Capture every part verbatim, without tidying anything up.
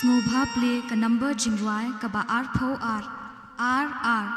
Ngu bha plie ka number jingrwai kaba arphew ar, ar, ar.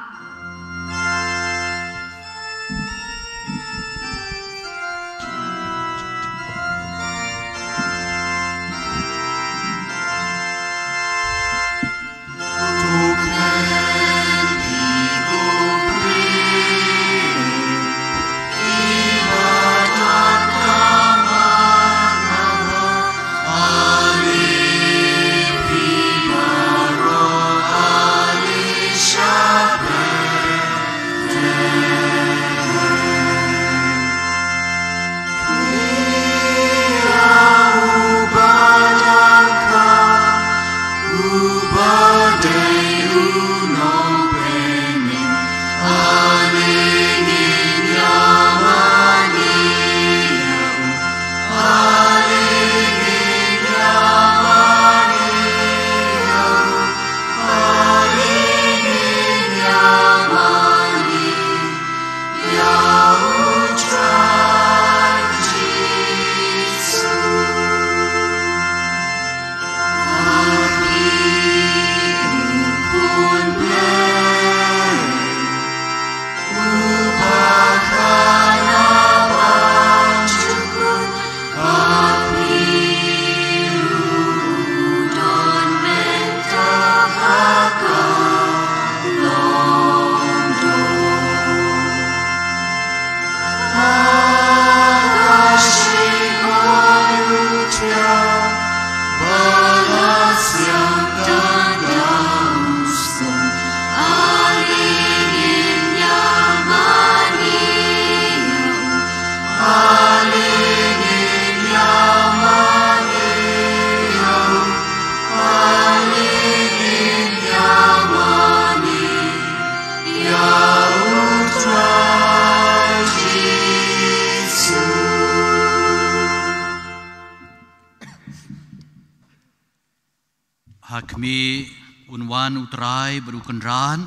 Ha khmih, un wan U Trai bad u kynrad,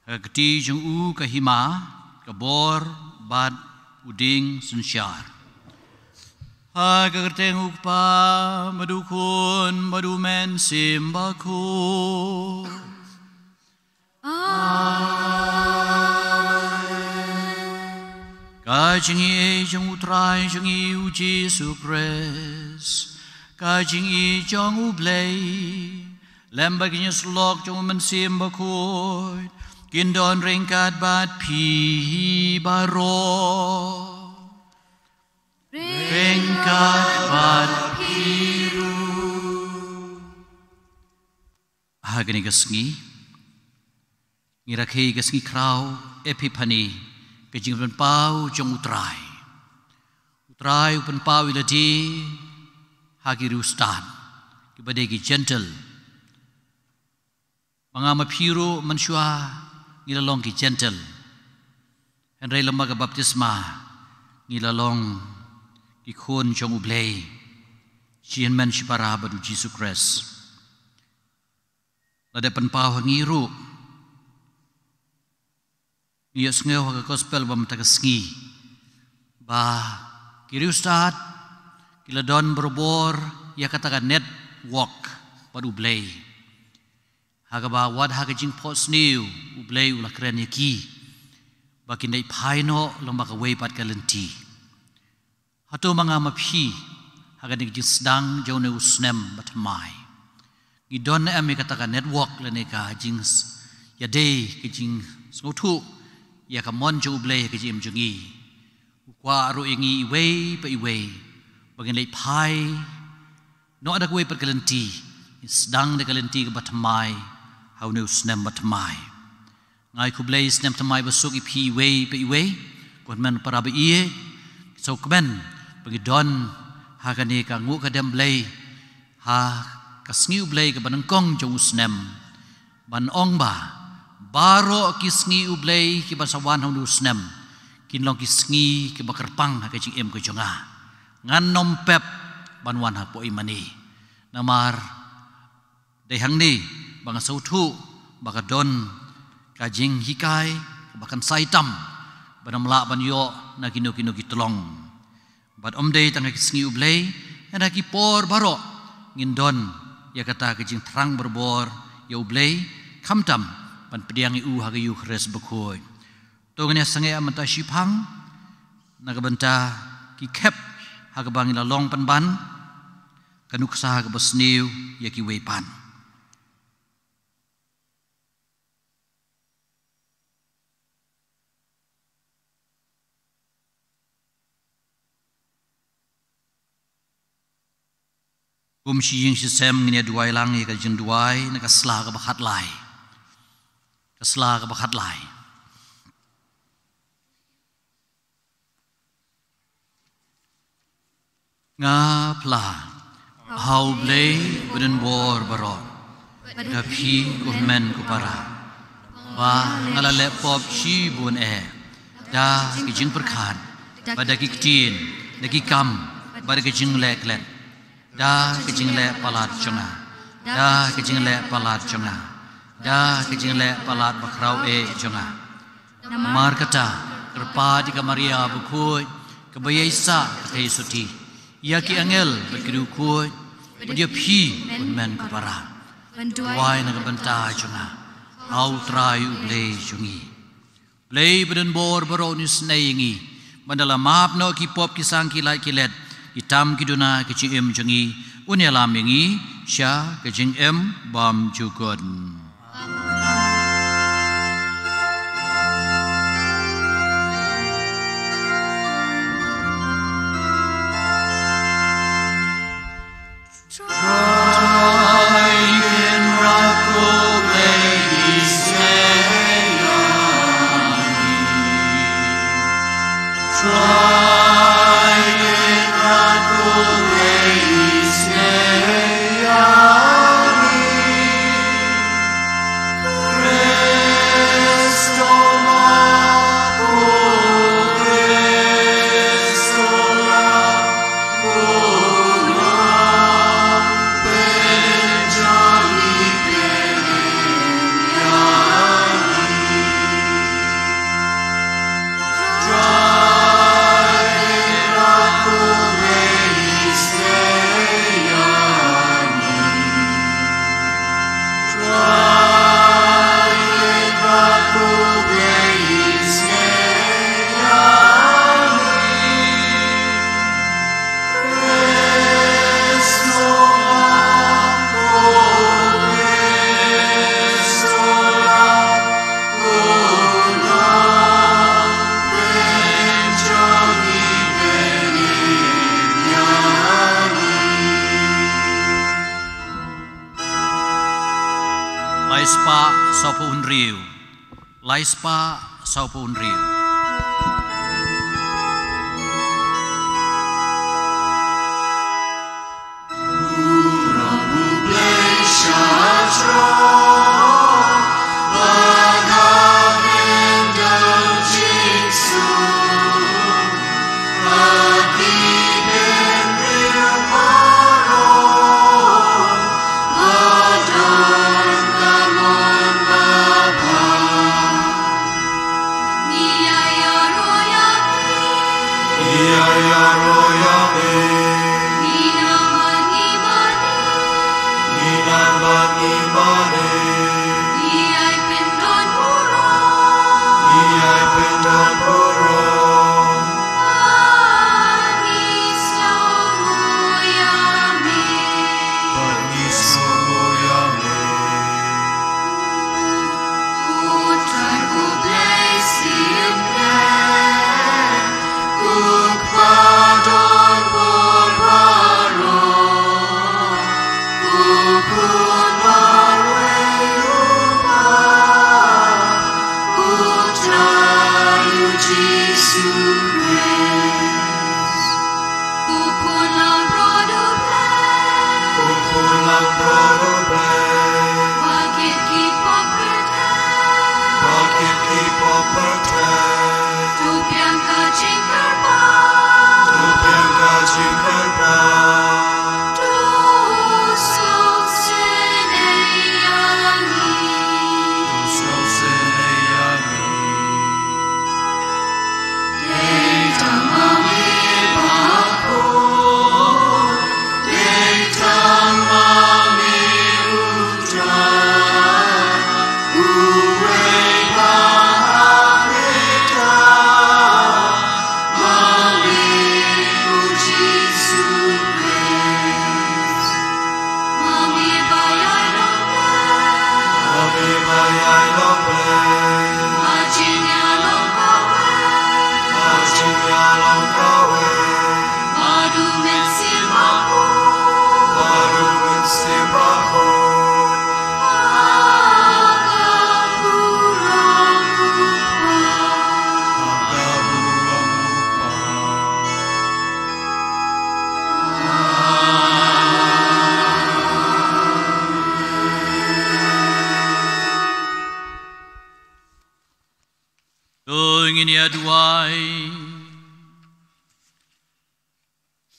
ha ka kti jong u ka hima, ka bor bad u dieng synshar. Ha ka kyrteng u Kpa bad u Khun bad u Mynsiem Bakhuid. Amen. Ka jingïeit jong U Trai jong ngi U Jisu Khrist, ka jingïeit jong U Blei, lem bad ka jingïasyllok jong U Mynsiem Bakhuid, kin don ryngkat bad phi baroh. Ryngkat bad phi ruh. Ha kane ka sngi, ngi rakhe ïa ka sngi khraw Epiphani, ka jingpynpaw jong U Trai. U Trai u pynpaw ïa lade ha ki riewstad, kiba dei ki Jentil. Ma nga ma phi ruh mynshuwa ngi la long ki Jentil. Hynrei lyngba ka baptisma ngi la long ki khun jong U Blei, shi hynmen shi para bad U Jisu Khrist. Lada pynpaw ha ngi ruh, ngi ïohsngew ha ka gospel ba mynta ka sngi ba ki riewstad ki la don barabor ïa kata ka network bad U Blei, ha kaba wat ha ka jingphohsniew U Blei u la kren ïa ki ba kin leit phai noh lyngba kawei pat ka lynti. Hato ma nga ma phi, ha kane ka jingsdang jong une u snem ba thymmai, ngi don ne em ïa kata ka network lane ka jing s-, ïadei, ka jingsngewthuh ïa ka mon jong U Blei ha ka jingim jong ngi? U kwah ruh ïa ngi iwei pa iwei ba ngin leit phai noh da kawei pat ka lynti, ngin sdang da ka lynti kaba thymmai ha une u snem ba thymmai. Nga ai khublei snem thymmai basuk ïa phi iwei pa iwei, ko hynmen para ba ïeit, sngewkmen ba ngi don ha kane ka nguh ka dem Blei, ha ka sngi U Blei kaba nyngkong jong u snem, ban ong ba baroh ki sngi U Blei kiba sa wan ha une u snem kin long ki sngi kiba kyrpang ha ka jingim ka jong nga. Ngan nym pep ban wan hapoh ïing mane. Namar dei hangne ba nga sngewthuh ba ka don ka jinghikai kaba kan sa ïatam, ba ngam lah ban ïoh na kino kino ki tyllong. Bad ym dei tang ha ki sngi U Blei, hynrei ha ki por baroh ngin don ïa kata ka jingthrang barabor ïa U Blei, khamtam ban pdiang ïa u ha ka Eukharist bakhuid. To ngin ïa sangeh mynta shiphang na ka bynta ki khep ha kaba ngi la long pynban, ka nuksa kaba sniew ïa kiwei pat. Kum shi ïing shi sem ngin ïa duwai lang ïa ka jingduwai na ka sla kaba khatlai. Ka sla kaba khatlai. Nga phla ha U Blei badonbor baroh, da phi ko hynmen ko para, ba nga la leh pop shibun eh, da ki jingpyrkhat, bad da ki ktien, da ki kam, bad da ki jingleh klet, da ki jingleh palat jong nga, da ki jingleh palat jong nga, da ki jingleh palat bakhraw eh jong nga. Namar kata, kyrpad ïa ka Maria bakhuid, kaba ïaisah ka theisotti, ïa ki angel bad ki riewkhuid, bad ïa phi ko hynmen ko para, duwai na ka bynta jong nga ha U Trai U Blei jong ngi. Blei badonbor baroh un isynei ïa ngi, ban da la map noh ki pop ki sang ki lait ki let, ki tam ki duna ki jingim jong ngi, un ïalam ïa ngi sha ka jingim bymjukut. Lai spah sawphew hynriew. Lai spah sawphew hynriew. Ngin ïa duwai.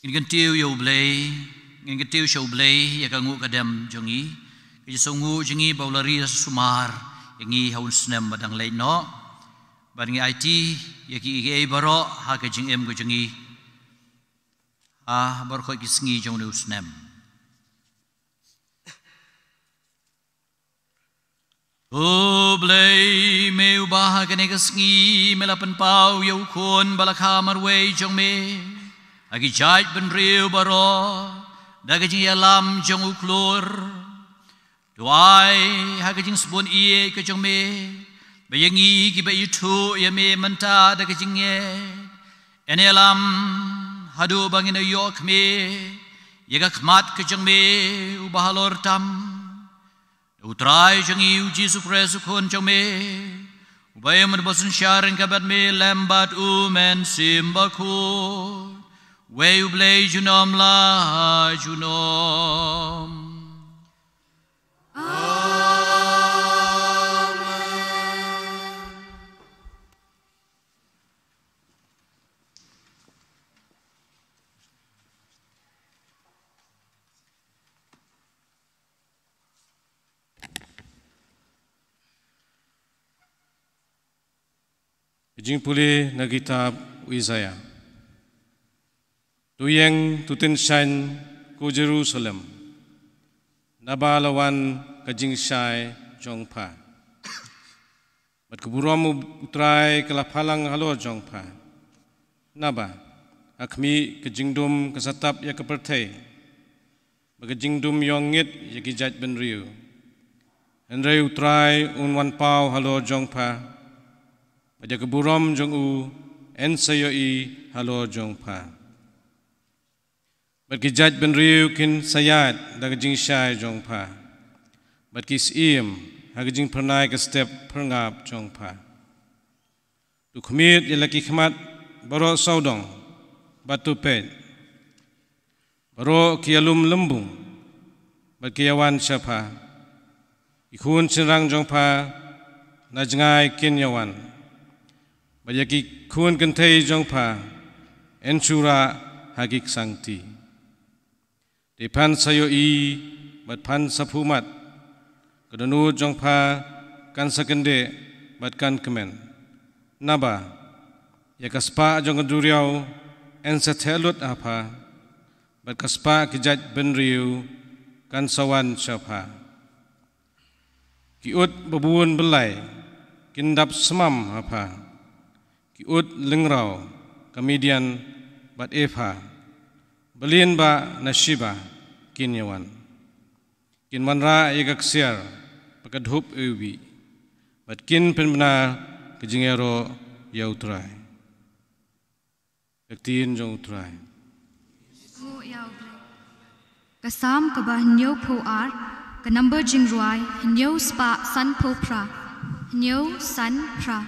Ngin kyntiew ïa U Blei, ngin kyntiew sha U Blei ïa ka nguh ka dem jong ngi. Ka jingsngewnguh jong ngi ba u la ri sumar ïa ngi ha u snem ba dang leit noh. Bad ngi aiti ïa kiei kiei baroh ha ka jingim ka jong ngi ha baroh ki sngi jong une u snem. Ko Blei, me uba ha kane ka sngi me la pynpaw ïa u Khun ba la kha marwei jong me ha ki jaitbynriew baroh da ka jingïalam jong u khlur. To ai ha ka jingsbun ïeit ka jong me ba ïa ngi kiba ithuh ïa me mynta da ka jingngeit, yn ïalam haduh ba ngin ïoh khmih ïa ka khmat ka jong me uba halor tam. Da U Trai jong ngi U Jisu Khrist U Khun jong me, uba im bad uba synshar ryngkat bad me lem bad U Mynsiem Bakhuid, uwei U Blei junom la junom. Amen. Ka jingpule na kitab u Isaiah. To ïeng, to tyngshaiñ, ko Jerusalem, naba la wan ka jingshai jong pha, bad ka burom u Trai ka la phalang halor jong pha. Naba ha khmih, ka jingdum ka sa tap ïa ka pyrthei, bad ka jingdum ïong ngit ïa ki jaitbynriew. Hynrei U Trai un wan paw halor jong pha, bad ïa ka burom jong u yn sa ïohi halor jong pha. Bad ki jaitbynriew kin sa ïaid da ka jingshai jong pha, bad ki syiem ha ka jingphyrnai ka step phyrngap jong pha. To khmih ïa la ki khmat baroh sawdong, bad to peit, baroh ki ïalum lymbung bad ki ïawan sha pha. Ki khun shynrang jong pha na jngai kin ïawan, bad ïa ki khun kynthei jong pha yn shu rah ha ki ksangti. Te phan sa ïohi bad phan sa phumat, ka dohnud jong pha kan sa kyndeh bad kan kmen. Naba ïa ka spah jong ka duriaw yn sa theh lut ha pha, bad ka spah ki jaitbynriew kan sa wan sha pha. Ki ut babun byllai kin dap smam ha pha, ki ut lyngraw ka Midian bad Epha, balin bah na Sheba kin ïawan. Kin wanrah ïa ka ksiar bad ka dhup iwbih, bad kin pynbna ka jingïaroh ïa U Trai. Ka ktien jong U Trai. Ka Salm kaba hynñiewphew ar, ka number jingrwai hynñiew spah sanphew phra, hynñiew san phra.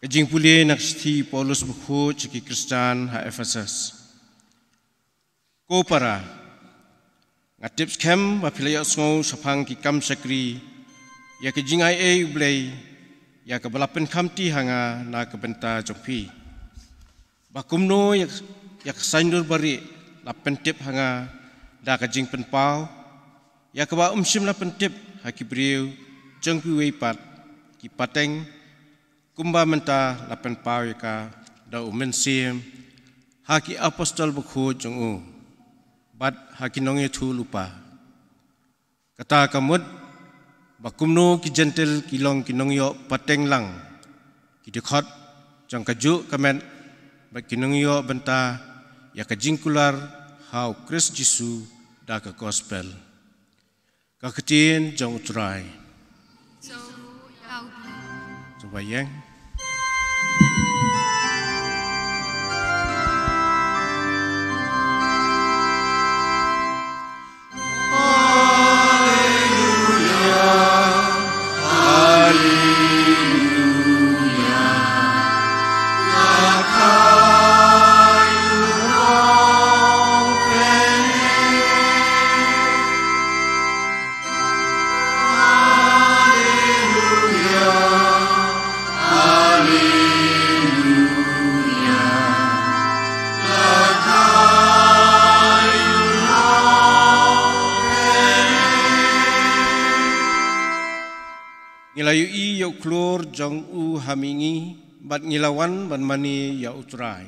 Ka jingpule na ka shithi Paulus bakhuid sha ki Khristan ha Ephesus. Ko para, nga tip skhem ba phi la ïohsngew shaphang ki kam shakri ïa ka jingai ei U Blei, ïa kaba la pynkhamti ha nga na ka bynta jong phi. Ba kumno ïa, ïa ka saiñdur barieh la pyntip ha nga da ka jingpynpaw, ïa kaba um shym la pyntip ha ki briew jong kiwei pat ki pateng, kumba mynta la pynpaw ïa ka da U Mynsiem ha ki apostol bakhuid jong u, bad ha ki nongïathuhlypa. Kata ka mut ba kumno ki Jentil ki long ki nongïoh pateng lang, ki dkhot jong kajuh ka met, bad ki nongïoh bynta ïa ka jingkular ha U Khrist Jisu da ka gospel. Ka ktien jong U Trai. Jong ba ïeng. Ngi la ïohi ïa u khlur jong u ha mihngi, bad ngi la wan ban mane ïa U Trai.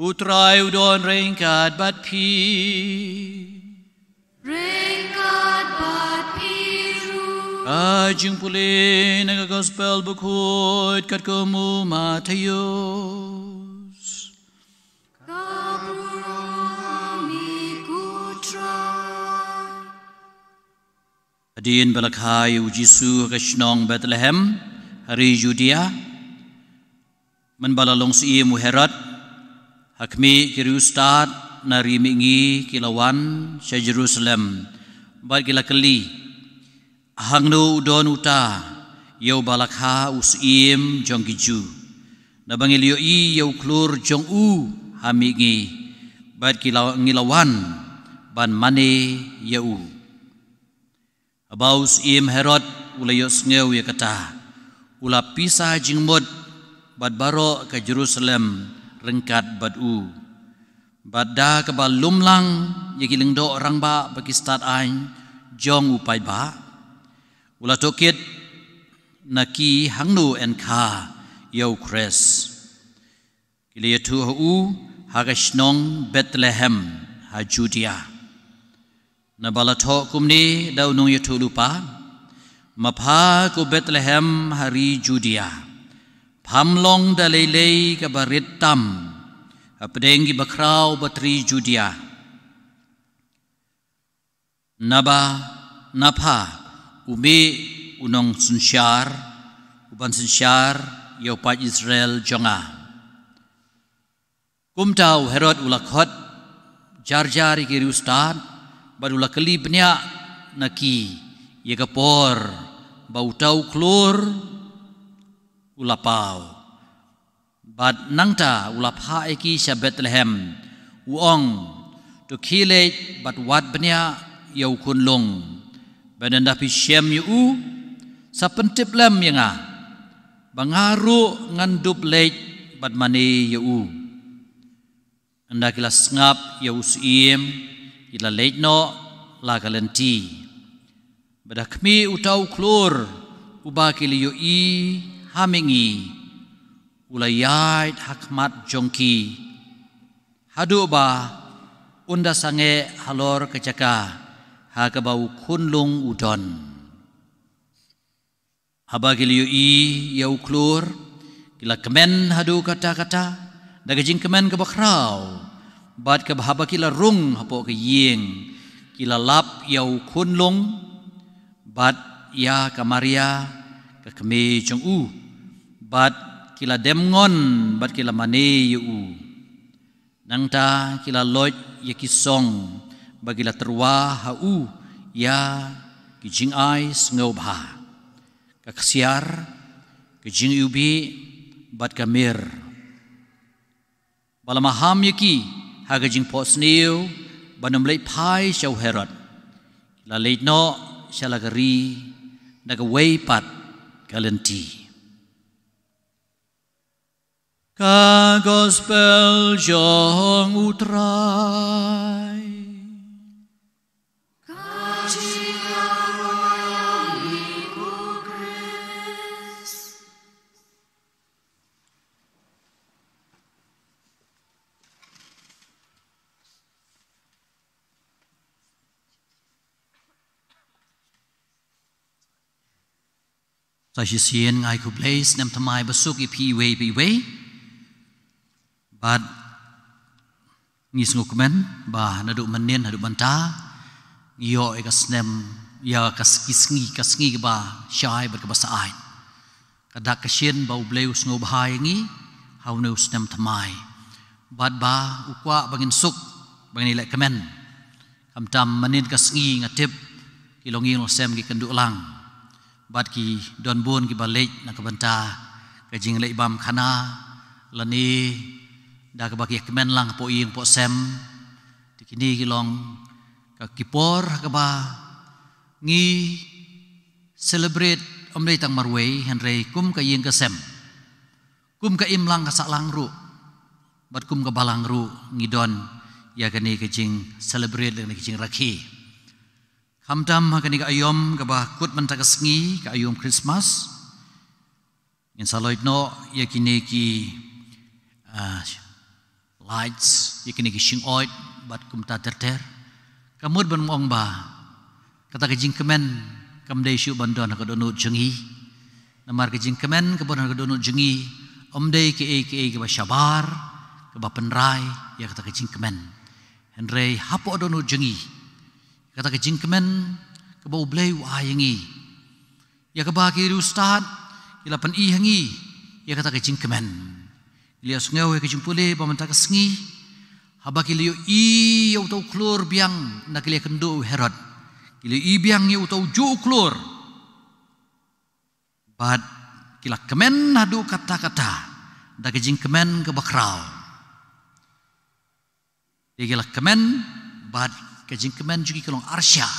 U Trai u don ryngkat bad phi. Ryngkat bad phi ruh. Ka jingpule na ka Gospel Bakhuid katkum u Mathaios. Ka burom ïa U Trai. Hadien ba la kha ïa u Jisu ha ka shnong Bethlehem, ha ri Judia, mynba la long syiem u Herod, ha khmih, ki riewstad na ri mihngi ki la wan sha Jerusalem bad ki la kylli, "Hangno u don uta ïa uba la kha u syiem jong ki Jiw? Naba ngi la ïohi ïa u khlur jong u ha mihngi, bad ki la, ngi la wan ban mane ïa u." Haba u syiem Herod u la ïohsngew ïa kata, u la pisa jingmut bad baroh ka Jerusalem ryngkat bad u. Bad da kaba lum lang ïa ki lyngdoh rangbah bad ki stad aiñ jong u paidbah, u la tohkit na ki hangno yn kha ïa u Khrist. Ki la ïathuh ha u ha ka shnong Bethlehem ha Judia. Naba la thoh kumne da u nongïathuhlypa, "Ma pha ko Bethlehem ha ri Judia, pham long da lei lei kaba rit tam hapdeng ki bakhraw batri Judia. Naba na pha u mih u nongsynshar uban synshar ïa u paid Israel jong nga." Kumta u Herod u la khot jar jar ïa ki riewstad bad u la kylli bniah na ki ïa ka por ba uta u khlur u la paw. Bad nangta u la phah ïa ki sha Bethlehem, u ong, "To khie leit bad wad bniah ïa u khunlung. Bad ynda phi shem ïa u, sa pyntip lem ïa nga, ba nga ruh ngan dup leit bad mane ïa u." Ynda ki la sngap ïa u syiem, ki la leit noh la ka lynti. Bad ha khmih, uta u khlur uba ki la ïohi ha mihngi u la ïaid ha khmat jong ki, haduh ba un da sangeh halor ka jaka ha kaba u khunlung u don. Haba ki la ïohi ïa u khlur, ki la kmen haduh katta katta da ka jingkmen kaba khraw. Bad kaba, haba ki la rung hapoh ka ïing, ki la lap ïa u khunlung bad ïa ka Maria ka kmie jong u, bad ki la dem ngon bad ki la mane ïa u. Nangta ki la loit ïa ki song ba ki la tyrwa ha u ïa ki jingai sngewbha, ka ksiar, ka jingiwbih bad ka mir. Ba la maham ïa ki ha ka jingphohsniew ban ym leit phai sha u Herod, ki la leit noh sha la ka ri na kawei pat ka lynti. Ka Gospel jong u Trai. Ka jingïaroh ïa u Khrist. Sa shisien nga ai khublei snem thymmai basuk ïa phi iwei pa iwei. Bad ngi sngewkmen ba naduh mynnin haduh mynta ngi ïoh ïa ka snem, ïa ka s-, ki sngi, ka sngi kaba shai bad kaba syaid. Ka dak ka shin ba U Blei u sngewbha ïa ngi ha une u snem thymmai. Bad ba u kwah ba ngin suk, ba ngin ïaleh kmen. Khamtam mynnin ka sngi nga tip ki longïing longsem ki kynduh lang. Bad ki don bun kiba leit na ka bynta ka jingleit bam khana, lane da kaba ki ïakmen lang hapoh ïing hapoh sem. Te kine ki long ka, ki por ha kaba ngi celebrate ym dei tang marwei, hynrei kum ka ïing ka sem, kum ka imlang ka sahlang ruh, bad kum ka balang ruh ngi don ïa kane ka jing celebrate, kane ka jingrakhe. Khamtam ha kane ka aïom kaba kut mynta ka sngi, ka aïom Christmas, ngin sa loit noh ïa kine ki, ah, Lights, ïa kine ki shingoid, bad kumta ter ter. Ka mut ban ong ba kata ka jingkmen kam dei shuh ban don ha ka dohnud jong ngi. Namar ka jingkmen kaba don ha ka dohnud jong ngi, ym dei kaei kaei kaba shabar kaba pynrai ïa kata ka jingkmen. Hynrei hapoh dohnud jong ngi, kata ka jingkmen kaba U Blei u ai ïa ngi, ïa kaba ki riewstad ki la pyni ha ngi ïa kata ka jingkmen. Ngi la ïohsngew ïa ka jingpule ba mynta ka sngi, haba ki la ïohi ïa uta u khlur biang na ki la ïakynduh u Herod, ki la ïohi biang ïa uta u juh u khlur. Bad ki la kmen haduh katta katta da ka jingkmen kaba khraw. Te ki la kmen, bad ka jingkmen jong ki ka long arsha,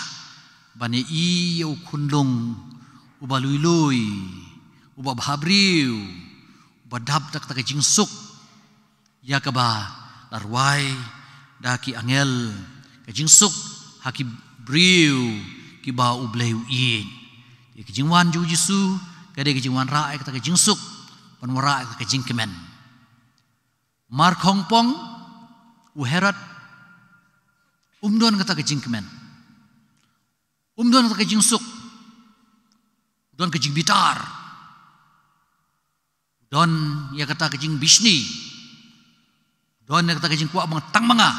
ban ïohi ïa u khunlung uba lui lui, uba bhabriew, uba dap da kata ka jingsuk, ïa kaba la rwai da ki angel, ka jingsuk ha ki briew kiba U Blei u ïeit. Te ka jingwan jong U Jisu ka dei ka jingwanrah ïa kata ka jingsuk, ban wanrah ïa kata ka jingkmen. Mar khongpong, u Herod um don kata ka jingkmen, um don kata ka jingsuk, u don ka jingbitar, u don ïa kata ka jingbishni, u don ïa kata ka jingkwah ba tang ma nga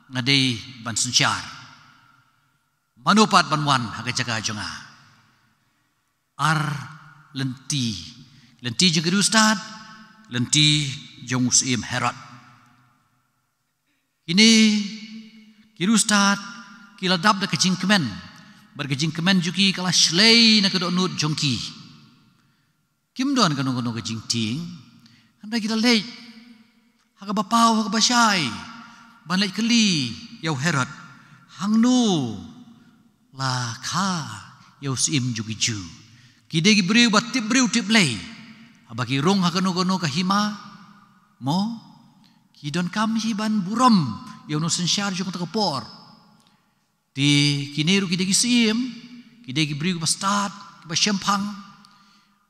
nga dei ban synshar. Mano pat ban wan ha ka jaka jong nga? Ar lynti, lynti jong ki riewstad, lynti jong u syiem Herod. Kine ki riewstad ki la dap da ka jingkmen, bad ka jingkmen jong ki ka la shlei na ka dohnud jong ki. Kim don kano kano ka jingtieng, hynrei ki la leit ha kaba paw ha kaba shai, ban leit kylli ïa u Herod, hangno la kha ïa u syiem jong ki Jiw. Ki dei ki briew ba tip briew tip Blei. Haba ki rung ha kano kano ka hima, mo, ki donkam hi ban burom ïa uno u synshar jong kata ka por. Te kine ruh ki dei ki syiem, ki dei ki briew kiba stad, kiba shemphang,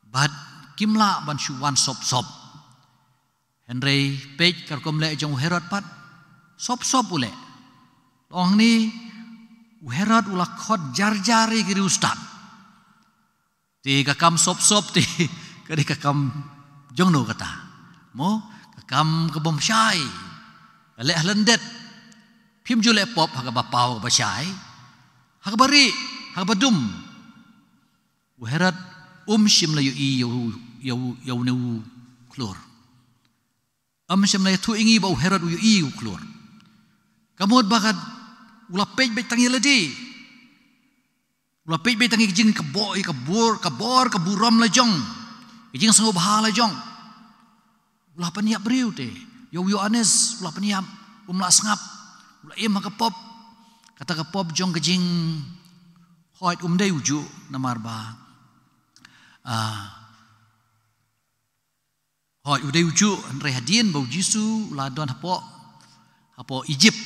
bad kim lah ban shu wan sop sop. Hynrei peit ka rukom leh jong u Herod pat, sop sop u leh. Long ni, u Herod u la khot jar jar ïa ki riewstad. Te ka kam sop sop te ka dei ka kam jong no kata? Mo, ka kam ka bym shai, ka leh ha lyndet. Phim ju leh pop ha kaba paw ha kaba shai, ha kaba rieh, ha kaba dum. U Herod um shym la ïohi ïa u, ïa u, ïa une u khlur. Um shym la ïathuh ïa ngi ba u Herod u ïohi u khlur. Ka mut ba ka, u la peit beit tang ïa lade. U la peit beit tang ïa ka jing ka bo-, ïa ka bor, ka bor, ka burom la jong, ka jingsngewbha la jong. U la pynïap briew te. Ïa u Ïoannis u la pynïap, um lah sngap. U la im ha ka pop. Kata ka pop jong ka jinghoid um dei u juh, namar ba, ah, hoid u dei u juh, hynrei hadien ba u Jisu u la don hapoh, hapoh Egypt,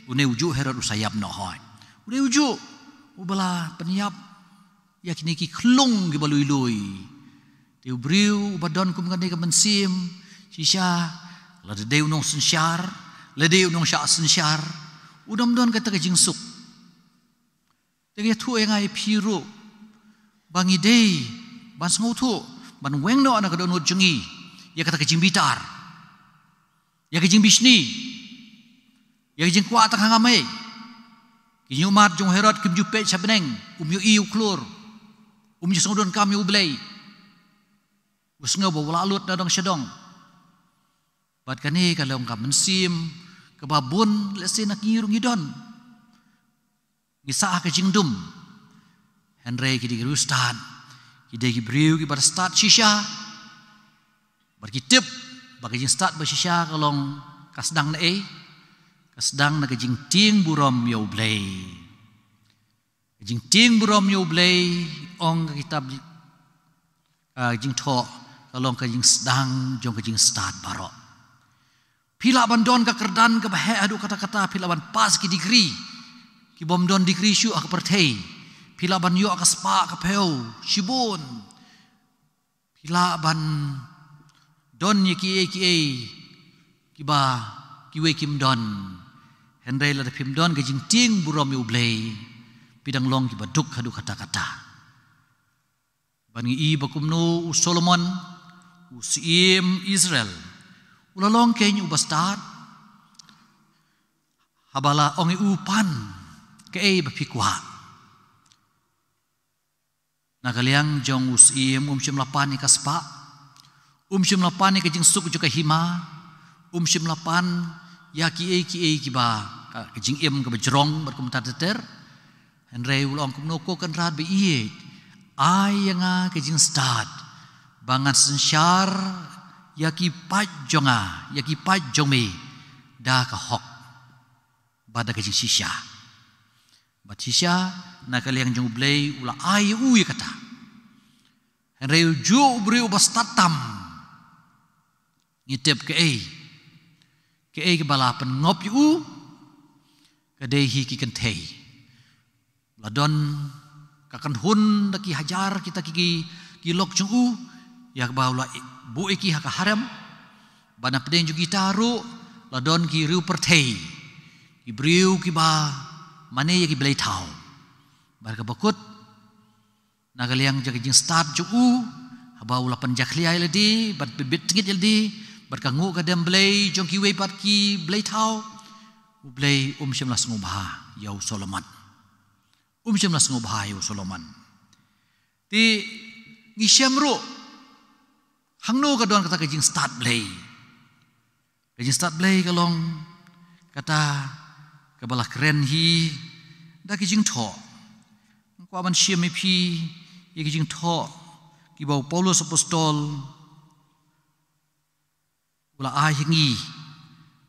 une u juh Herod u sa ïap noh hoid. U dei u juh uba la pynïap ïa kine ki khlung kiba lui lui. Te u briew uba don kum kane ka mynsiem, shisha, lada dei u nongsynshar, lada dei u nongshah synshar, u dang don kata ka jingsuk. Te ka ïathuh ïa nga ïa phi ruh ba ngi dei ban sngewthuh, ban weng noh na ka dohnud jong ngi ïa kata ka jingbitar, ïa ka jingbishni, ïa ka jingkwah tang ha nga mei. Ki jingummat jong u Herod kim ju peit sha bneng, um ïohi u khlur, um ju sngewdonkam ïa U Blei. U sngew ba u lah lut na dong sha dong. Bad kane ka long ka mynsiem kaba bun lehse na ngi ruh ngi don. Ngi sah ha ka jingdum. Hynrei ki dei ki riewstad, ki dei ki briew kiba stad shisha. Bad ki tip ba ka jingstad ba shisha ka long, ka sdang na ei? Ka sdang na ka jingtieng burom ïa U Blei. Ka jingtieng burom ïa U Blei, ong ka kitab, ah, Jingthoh, ka long ka jingsdang jong ka jingstad baroh. Phi lah ban don ka kyrdan kaba heh haduh katta katta, phi lah ban pass ki degree kibym don degree shuh ha ka pyrthei. Phi lah ban ïoh ka spah ka phew shibun. Phi lah ban don ïa kiei kiei kiba iwei kim don. Hynrei lada phim don ka jingtieng burom ïa U Blei, phi dang long kiba duk haduh katta katta. Ban ngi i ba kumno u Solomon, u syiem Israel, u la long kein uba stad, haba la ong ïa u, pan kaei ba phi kwah. Na ka liang jong u syiem, um shym la pan ïa ka spah, um shym la pan ïa ka jingsuk jong ka hima, um shym la pan ïa kiei kiei kiba, ka, ka jingim kaba jrong bad kumta ter ter. Hynrei u la ong, kumno ko Kynrad ba ïeit, ai ïa nga ka jingstad ba ngan synshar ïa ki paid jong nga, ïa ki paid jong me da ka hok bad da ka jingshisha. Bad shisha, na ka liang jong U Blei u la ai ïa u ïa kata. Hynrei u juh u briew uba stad tam, ngi tip kaei, kaei kaba la pynngop ïa u, ka dei hi ki kynthei. La don ka kynhun da ki hajar kita ki, ki, ki lok jong u, ïa kaba u la buh ïa ki ha ka harem. Bad na pdeng jong kita ruh la don ki riew pyrthei, ki briew kiba mane ïa ki blei thaw. Bad kaba kut, na ka liang jong ka jingstad jong u, haba u la pynjakhlia ïa lade bad pynbit tngit ïa lade bad ka nguh ka dem blei jong kiwei pat ki blei thaw, U Blei um shym la sngewbha ïa u Solomon. Um shym la sngewbha ïa u Solomon. Te ngi shem ruh, hangno ka don kata ka jingstad blei. Ka jingstad blei ka long kata kaba la kren hi da ki jingthoh. Nga kwah ban shim ïa phi ïa ki jingthoh kiba u Paulus Apostol u la ai ha ngi,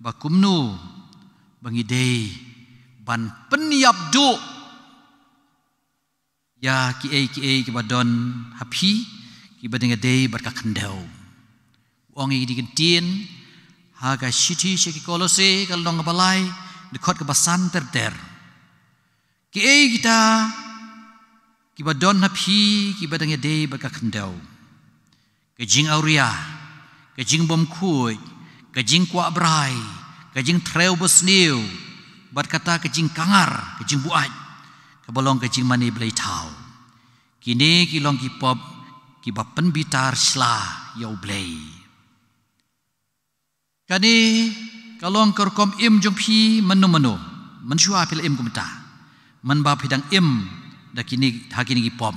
ba kumno ba ngi dei ban pynïap duh ïa kiei kiei kiba don ha phi, kiba dang ïadei bad ka khyndew. U ong ïa ki ktien ha ka shithi sha ki Kolose, ka lynnong kaba lai, dkhot kaba san ter ter. Kiei kita kiba don ha phi kiba dang ïadei bad ka khyndew? Ka jingawria, ka jingbymkhuid, ka jingkwah brai, ka jingtrei basniew, bad kata ka jingkangar, ka jingbuaid, kaba long ka jingmane blei thaw. Kine ki long ki pop kiba pynbitar shla ïa U Blei. Kane ka long ka rukom im jong phi mynno mynno, mynshuwa phi la im kumta. Mynba phi dang im da kine, ha kine ki pop,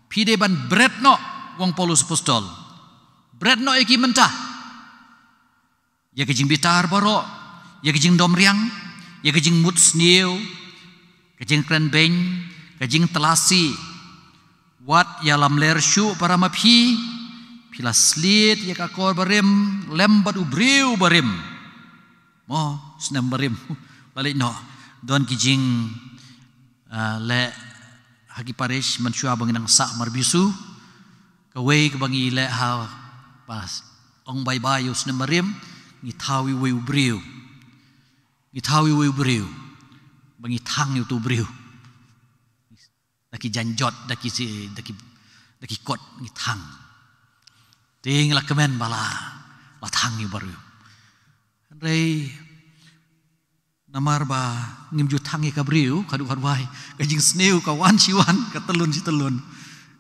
phi dei ban bret noh, u ong Paulus Apostol. Bret noh ïa ki mynta. Ïa ka jingbitar baroh, ïa ka jingdom riang, ïa ka jingmut sniew, ka jingkren beiñ, ka jingtlasi. Wat ïalamler shuh para ma phi, phi la sliet ïa ka akor barim lem bad u briew barim. Mo, snem barim. La leit noh. Don ki jing, ah, leh ha ki parish mynshuwa ba ngi nang sah mar bisu. Kawei kaba ngi leh ha, ba ong bye bye ïa u snem barim, ngi thaw ïa uwei u briew. Ngi thaw ïa uwei u briew. Ba ngi thang ïa utu u briew. Da ki janjot, da ki si, da ki, da ki kot ngi thang. Te ngi la kmen ba la, la thang ïa u briew. Hynrei namar ba ngim ju thang ïa ka briew, ka duh ka duwai, ka jingsniew ka wan shi wan, ka tyllun shi tyllun.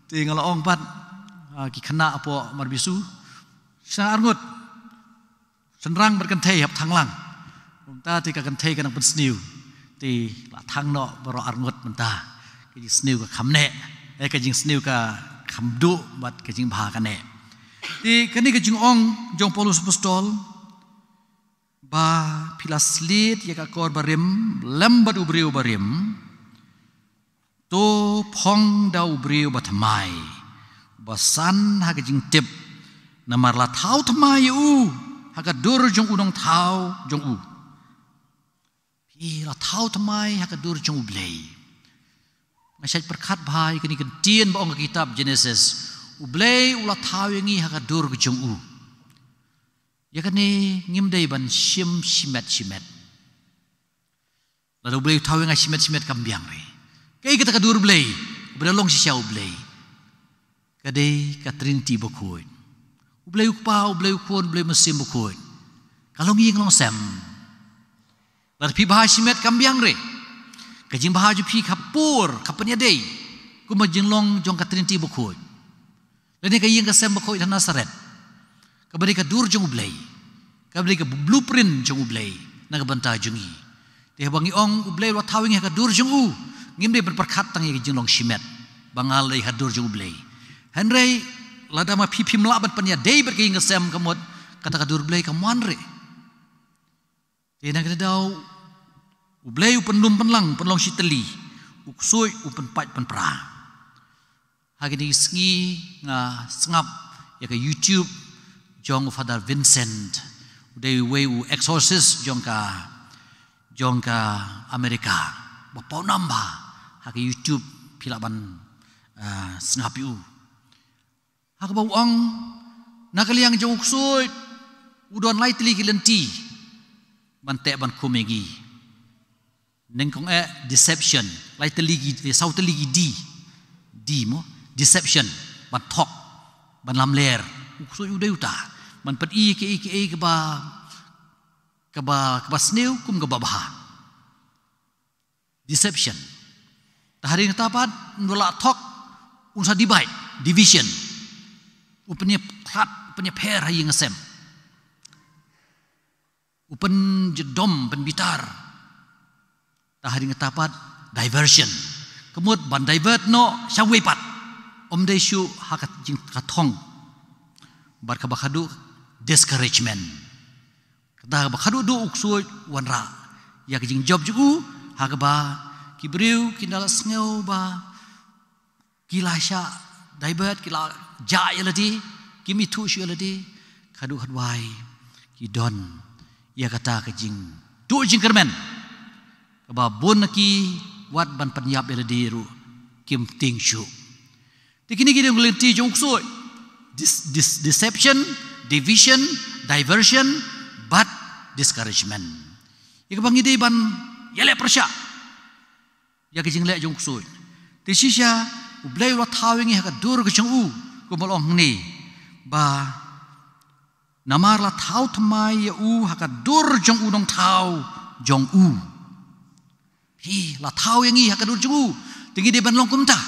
Te nga la ong pat, ah, ki khynnah hapoh mar bisu, sha arngut. Shynrang bad kynthei hap thang lang. Kumta te ka kynthei ka nang pynsniew. Te la thang noh baroh arngut mynta. Ka jingsniew ka kham neh. Eh, ka jingsniew ka kham duh bad ka jingbha ka neh. Te kane ka jingong jong Paulus Apostol, ba phi la sliet ïa ka akor barim lem bad u briew barim. To phong da u briew ba thymmai, ba san ha ka jingtip, namar la thaw thymmai ïa u ha ka dur jong u nongthaw jong u. Phi la thaw thymmai ha ka dur jong U Blei. Nga shait pyrkhat bha ïa kane ka ktien ba ong ka kitab Genesis. U Blei u la thaw ïa ngi ha ka dur jong u. Ïa kane ngim dei ban shim shimet shimet. Lada U Blei u thaw ïa nga shimet shimet kam biang re. Kaei kata ka dur Blei, ba da long shisha U Blei. Ka dei ka Trinity bakhuid. U Blei u Kpa, U Blei u Khun, U Blei u Mynsiem Bakhuid. Ka long ïing long sem. Lada phi bha shimet kam biang re. Ka jingbha jong phi ka por, ka pynïadei. Kumba jinglong jong ka Trinity bakhuid. Lane ka ïing ka sem bakhuid ha Nasaret. Kaba dei ka dur jong U Blei. Kaba dei ka blueprint jong U Blei. Na ka bynta jong ngi. Te haba ngi ong U Blei u la thaw ïa ngi ha ka dur jong u. Ngim dei ban pyrkhat tang ïa ka jinglong shimet. Ba nga la dei ha ka dur jong U Blei. Hynrei lada ma phi phim lah ban pynïadei bad ka ïing ka sem ka mut. Kata ka dur Blei kam wan re. Te na kata ka daw, U Blei u pynlum pynlang, pynlong shi tylli, u ksuid u pynpait pynpra. Ha kine ki sngi nga sngap ïa ka YouTube jong u Father Vincent, u dei uwei u exorcist jong ka, jong ka America. Ba paw nam ba, ha ka YouTube phi lah ban, ah, sngap ïa u. Ha kaba u ong, na ka liang jong u ksuid, u don lai tylli ki lynti ban teh ban khum ïa ngi. Nyngkong eh deception, lai tylli ki, eh, saw tylli ki D. D mo, deception, ban thok, ban lamler. U ksuid u dei uta, ban pyni kiei kiei kaba, kaba, kaba sniew kum kaba bha. Deception. Te hadien kata pat, un la thok, un sa divide, division. U pynïakhlad, u pynïapher ha ïing ha sem. U pynjydom, pynbitar. Te hadien kata pat, diversion. Ka mut ban divert noh, sha uwei pat. Ym dei shuh ha ka jing ka thong. Bad kaba khadduh, discouragement. Kata kaba khadduh duh u ksuid u wanrah ïa ka jingjop jong u, ha kaba ki briew kin da la sngew ba ki la shah divert, ki la jah ïa lade, kim ithuh shuh ïa lade, khadduh khadwai ki don ïa kata ka jingduh jingkyrmen. Kaba bun na ki wat ban pynïap ïa lade ruh kim tieng shuh. Te kine ki dei ki lynti jong u ksuid. Dis-, dis-, deception, division, diversion, bad discouragement. Ïa kaba ngi dei ban ïaleh pyrshah ïa ka jingleh jong u ksuid. Te shisha U Blei u la thaw ïa ngi ha ka dur ka jong u, kumba la ong hangne, ba namar la thaw thymmai ïa u ha ka dur jong u nongthaw jong u. Hi, la thaw ïa ngi ha ka dur jong u. Te ngi dei ban long kumta.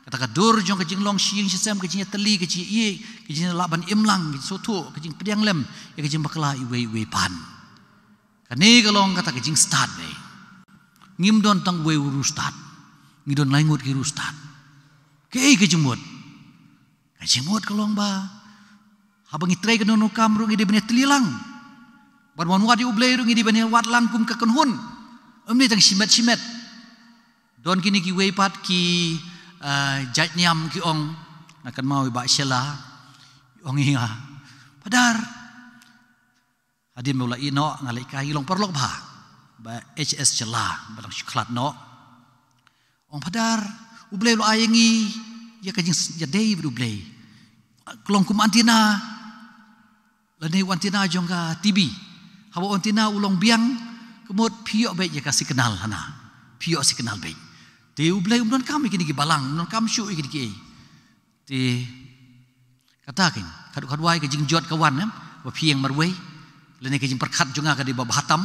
Kata ka dur jong ka jinglong shi ïing shi sem, ka jingïatylli, ka jingïaieit, ka jinglah ban imlang, ka jingsngewthuh, ka jingpdiang lem ïa ka jingbakla iwei iwei pat. Kane ka long kata ka jingstad dei. Ngim don tang uwei u riewstad. Ngi don lai ngut ki riewstad. Kaei ka jingmut? Ka jingmut ka long ba haba ngi trei kano kano ka kam ruh ngi dei ban ïatylli lang. Bad wan wad ïa U Blei ruh ngi dei ban ïawad lang kum ka kynhun. Ym dei tang shimet shimet. Don kine kiwei pat ki, eh, jait niam ki ong, nga kynmaw ïa i Bah Shela, ong ïa nga, Phadar, hadien ba u la ïeh noh, nga leit kai, ngi long paralok bha. Bah H S Shylla, ba dang shu khlad noh. Ong, Phadar, U Blei u la ai ïa ngi ïa ka jingïadei bad U Blei. Ka long kum antenna, lane u antenna jong ka T V. Haba u antenna u long biang, ka mut phi ïoh beit ïa ka signal hana. Phi ïoh signal beit. Te U Blei um donkam ïa kine ki balang, um donkam shuh ïa kine kiei. Te kata kein, khadduh khadwai ka jingjot ka wan, em, ba phi ïeng marwei, lane ka jingpyrkhat jong nga ka dei ba bha tam.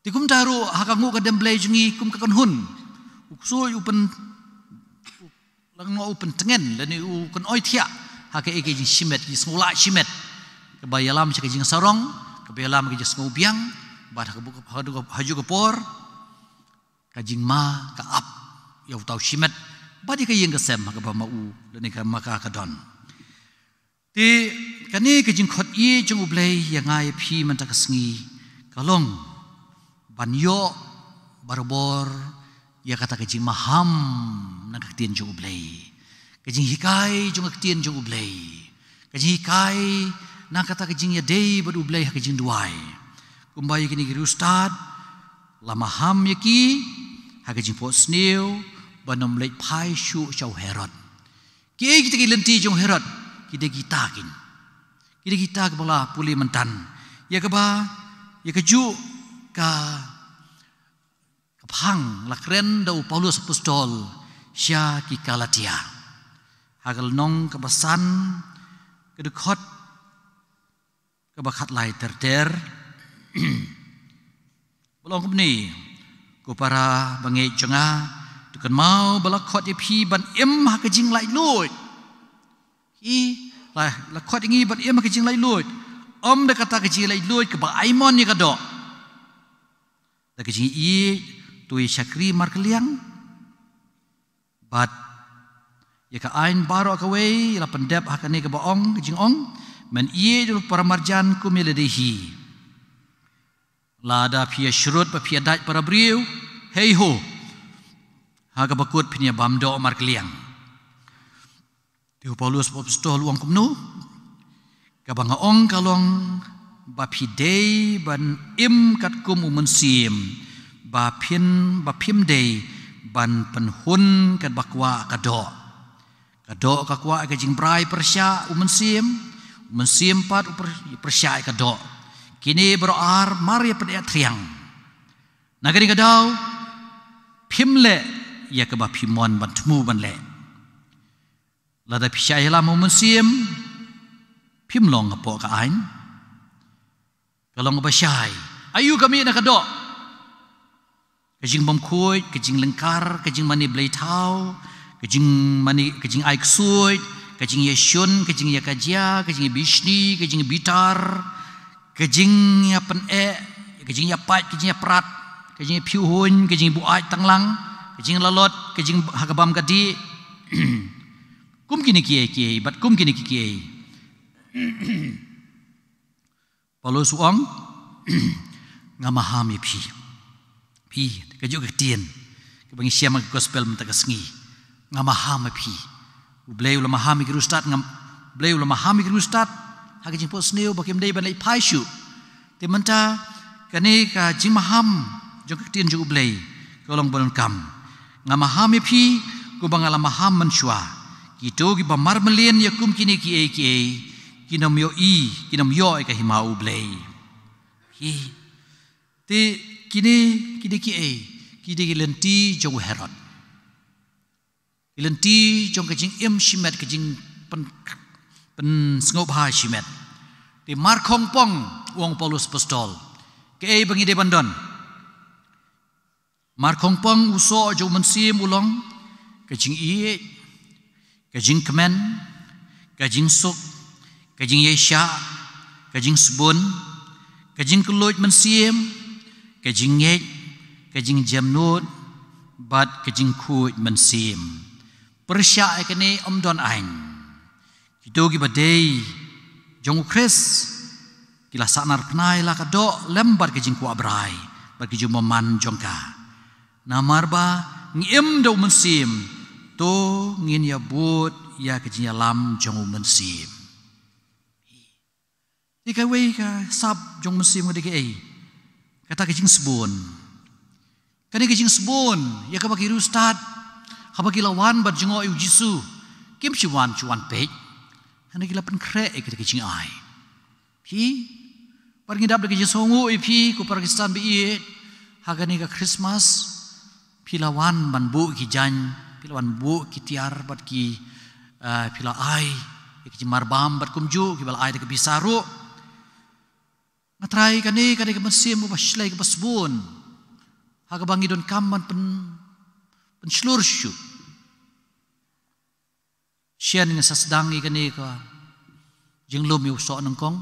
Te kumta ruh ha ka nguh ka dem Blei jong ngi kum ka kynhun. U ksuid u pyn, u, lano u pyntngen, lane u kynoi thiah ha kaei ka jingshimet, jingsngewlah shimet. Kaba ïalam sha ka jingsarong, kaba ïalam ka jingsngewbiang, bad ha ka bu-, ha ka, ha ka por ka jingma ka ap ïa uta u shimet, bad ïa ka ïing ka sem ha kaba ma u, lane ka ma ka ka don. Te kane ka jingkhot ïa jong U Blei ïa nga ïa phi mynta ka sngi, ka long ban ïoh barabor ïa kata ka jingmaham na ka ktien jong U Blei. Ka jinghikai jong ka ktien jong U Blei. Ka jinghikai na kata ka jingïadei bad U Blei ha ka jingduwai. Kumba ïa kine ki riewstad, la maham ïa ki ha ka jingphohsniew ban ym leit phai shuh sha u Herod. Kiei kita ki lynti jong u Herod? Ki dei kita kein. Ki dei kita kiba la pule mynta. Ïa kaba, ïa kajuh ka, ka phang la kren da u Paulus Apostol sha ki Galatia. Ha ka lynnong kaba san, ka dkhot kaba khatlai ter ter. U la ong kumne, ko para bangeit jong nga, to kynmaw ba la khot ïa phi ban im ha ka jinglaitluid. Phi, la, la khot ïa ngi ban im ha ka jinglaitluid. Ym da kata ka jinglaitluid kaba ai mon ïa ka doh. Da ka jingïeit to ïa shakri markylliang. Bad ïa ka aiñ baroh kawei la pyndep ha kane kaba ong, ka jingong, men ïeit ïa u paramarjan kum ïa lade hi. Lada phi ïa shrut ba phi ïa dait para briew, hei ho, ha kaba kut phin ïa bam doh markylliang. Te u Paulus u apostol u ong kumno? Kaba nga ong ka long ba phi dei ban im katkum u Mynsiem, ba phin, ba phim dei ban pynhun katba kwah ka doh. Ka doh ka kwah ka jingbrai pyrshah u Mynsiem, u Mynsiem pat u pyr-, pyrshah ka doh. Kine baroh ar mar ïa pyneh thriang. Na kane ka daw, phim leh ïa kaba phi mon ban thmu ban leh. Lada phi shah ïalam u Mynsiem, phim long hapoh ka aiñ. Ka long kaba shai. Aïu ka mih na ka doh? Ka jingbymkhuid, ka jinglyngkar, ka jingmane blei thaw, ka jingmane, ka jingai ksuid, ka jingïashun, ka jingïakajia, ka jingïabishni, ka jingbitar, ka jingïapyneh, ka jingïapait, ka jingïaprat, ka jingïaphiuhuiñ, ka jingbuaid tanglang, ka jinglalot, ka jing ha ka bam ka dih. Kum kine kiei kiei, bad kum kine kiei kiei. Paulus u ong, nga maham ïa phi. Phi, kajuh ka ktien kaba ngi shem ha ka gospel mynta ka sngi. Nga maham ïa phi. U Blei u la maham ïa ki riewstad, nga, U Blei u la maham ïa ki riewstad ha ka jingphohsniew ba kim dei ban leit phai shuh. Te mynta kane ka jingmaham jong ka ktien jong U Blei ka long ba donkam. Nga maham ïa phi kumba nga la maham mynshuwa. Kito kiba marmylliñ ïa kum kine kiei kiei kin ym ïohi, kin ym ïoh ïa ka hima U Blei. Hi. Te kine, kine kiei, kine ki lynti jong u Herod. Ki lynti jong ka jingim shimet, ka jingpyn, pynsngewbha shimet. Te markhongpong, u ong u Paulus apostol, kaei ba ngi dei ban don? Markhongpong u soh jong u Mynsiem u long ka jingïeit, ka jingkmen, ka jingsuk, ka jingïaishah, ka jingsbun, ka jingkylluid mynsiem, ka jingngeit, ka jingjemnud, bad ka jingkhuid mynsiem. Pyrshah ïa kane ym don aiñ. Kito kiba dei jong u Khrist ki la sahnarphna ïa la ka doh lem bad ka jingkwah brai bad ka jingbymman jong ka. Namar ba ngi im da u Mynsiem, to ngin ïa bud ïa ka jingïalam jong u Mynsiem. Te kawei ka sap jong u Mynsiem ka dei kaei? Kata ka jingsbun. Kane ka jingsbun ïa kaba ki riewstad, haba ki la wan bad jngoh ïa u Jisu, kim shu wan, shu wan peit. Hynrei ki la pynkhreh ïa kata ka jingai. Phi, bad ngi dap da ka jingsngewnguh ïa phi ko para Khristan baieit, ha kane ka Christmas, phi la wan ban buh ki jaiñ, phi la wan buh ki tiar bad ki, eh, phi la ai ïa ki jingmarbam bad kumjuh kiba la ai da ka pisa ruh. Nga tharai kane ka dei ka mynsiem kaba shlei kaba sbun ha kaba ngi donkam ban pyn, pynshlur shuh. Shen ngin sa sdang ïa kane ka jinglum ïa u soh nyngkong,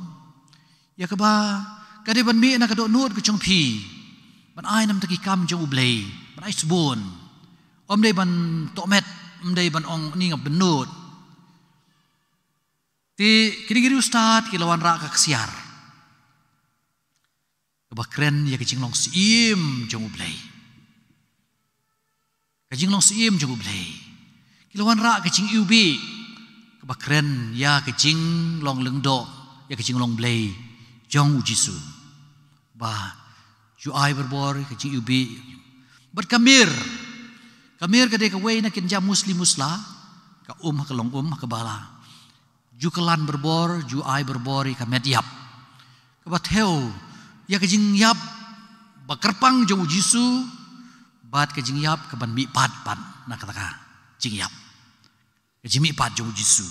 ïa kaba ka dei ban mih na ka dohnud ka jong phi, ban ai na bynta ki kam jong U Blei, ban ai sbun. Ym dei ban tohmet, ym dei ban ong ni nga bynnud. Te kine ki riewstad ki la wanrah ka ksiar kaba kren ïa ka jinglong syiem jong U Blei. Ka jinglong syiem jong U Blei. Ki la wanrah ka jingiwbih kaba kren ïa ka jinglong lyngdoh, ïa ka jinglong Blei jong u Jisu. Ba ju ai barabor ka jingiwbih. Bad ka mir. Ka mir ka dei kawei na ki jait musli musla, ka um ha ka long um ha ka bala. Ju kylla barabor, ju ai barabor ïa ka met ïap. Kaba thew ïa ka jingïap ba kyrpang jong u Jisu, bad ka jingïap kaban mihpat pat na kata ka jingïap. Ka jingmihpat jong u Jisu.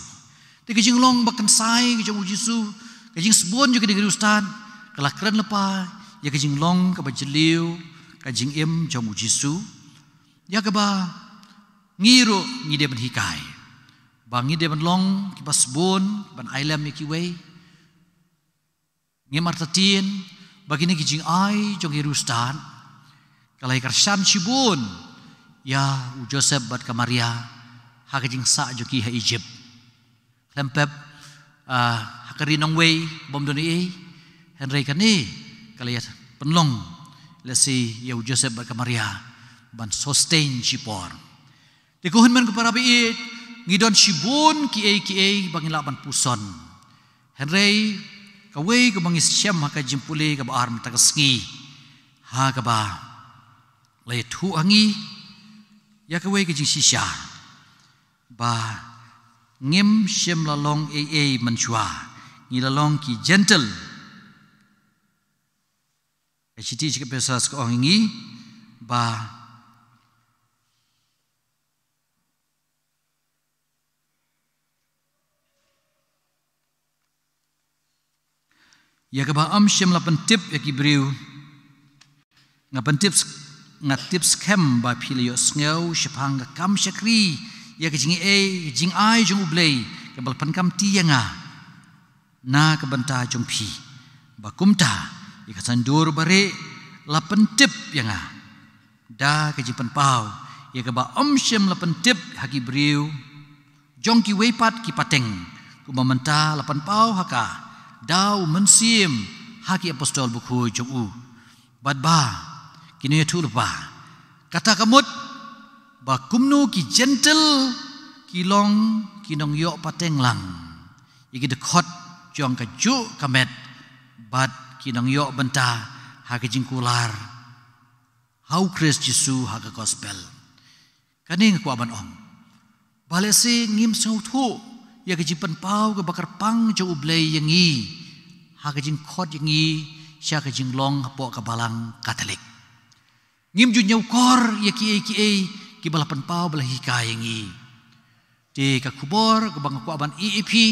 Te ka jinglong ba kynsai ka jong u Jisu, ka jingsbun jong kine ki riewstad, ka la kren lypa ïa ka jinglong kaba jylliew ka jingim jong u Jisu, ïa kaba ngi ruh ngi dei ban hikai ba ngi dei ban long kiba sbun, ban ai lem ïa kiwei. Ngim artatien ba kine ki jingai jong ki riewstad ka la ïa kyrshan shibun ïa u Joseph bad ka Maria ha ka jingsah jong ki ha Egypt. Khlem pep, ah, ha ka ri nongwei bym don ei ei, hynrei kane ka la ïa pynlong lehse ïa u Joseph bad ka Maria ban sustain shipor. Te ko hynmen ko para baieit, ngi don shibun kiei kiei ba ngi lah ban puson. Hynrei kawei kaba ngi shem ha ka jingpule kaba ar mynta ka sngi, ha kaba la ïathuh ha ngi ïa kawei ka jingshisha ba ngim shym la long ei ei mynshuwa, ngi la long ki Gentile. Ka shithi sha ki Ephesus ka ong ïa ngi ba ïa kaba ym shym la pyntip ïa ki briew. Nga pyntip, nga tip skhem ba phi la ïohsngew shaphang ka kam shakri ïa ka jingaiei, ka jingai jong U Blei kaba la pynkamti ïa nga na ka bynta jong phi, ba kumta ïa ka saiñdur barieh la pyntip ïa nga da ka jingpynpaw ïa kaba ym shym la pyntip ha ki briew jong kiwei pat ki pateng, kumba mynta la pynpaw ha ka da U Mynsiem ha ki apostol bakhuid jong u. Bad ba ki nongïathuhlypa, kata ka mut ba kumno ki Gentile ki long ki nongïoh pateng lang ïa ki dkhot jong kajuh ka met, bad ki nongïoh bynta ha ka jingkular ha U Khrist Jisu ha ka gospel. Kane nga kwah ban ong ba lehse ngim sngewthuh ïa ka jingpynpaw kaba kyrpang jong U Blei ïa ngi ha ka jingkhot ïa ngi sha ka jinglong hapoh ka Balang Katholik. Ngim ju ñiewkor ïa kiei kiei kiba la pynpaw, ba la hikai ïa ngi. Te ka khubor kaba nga kwah ban ïeh ïa phi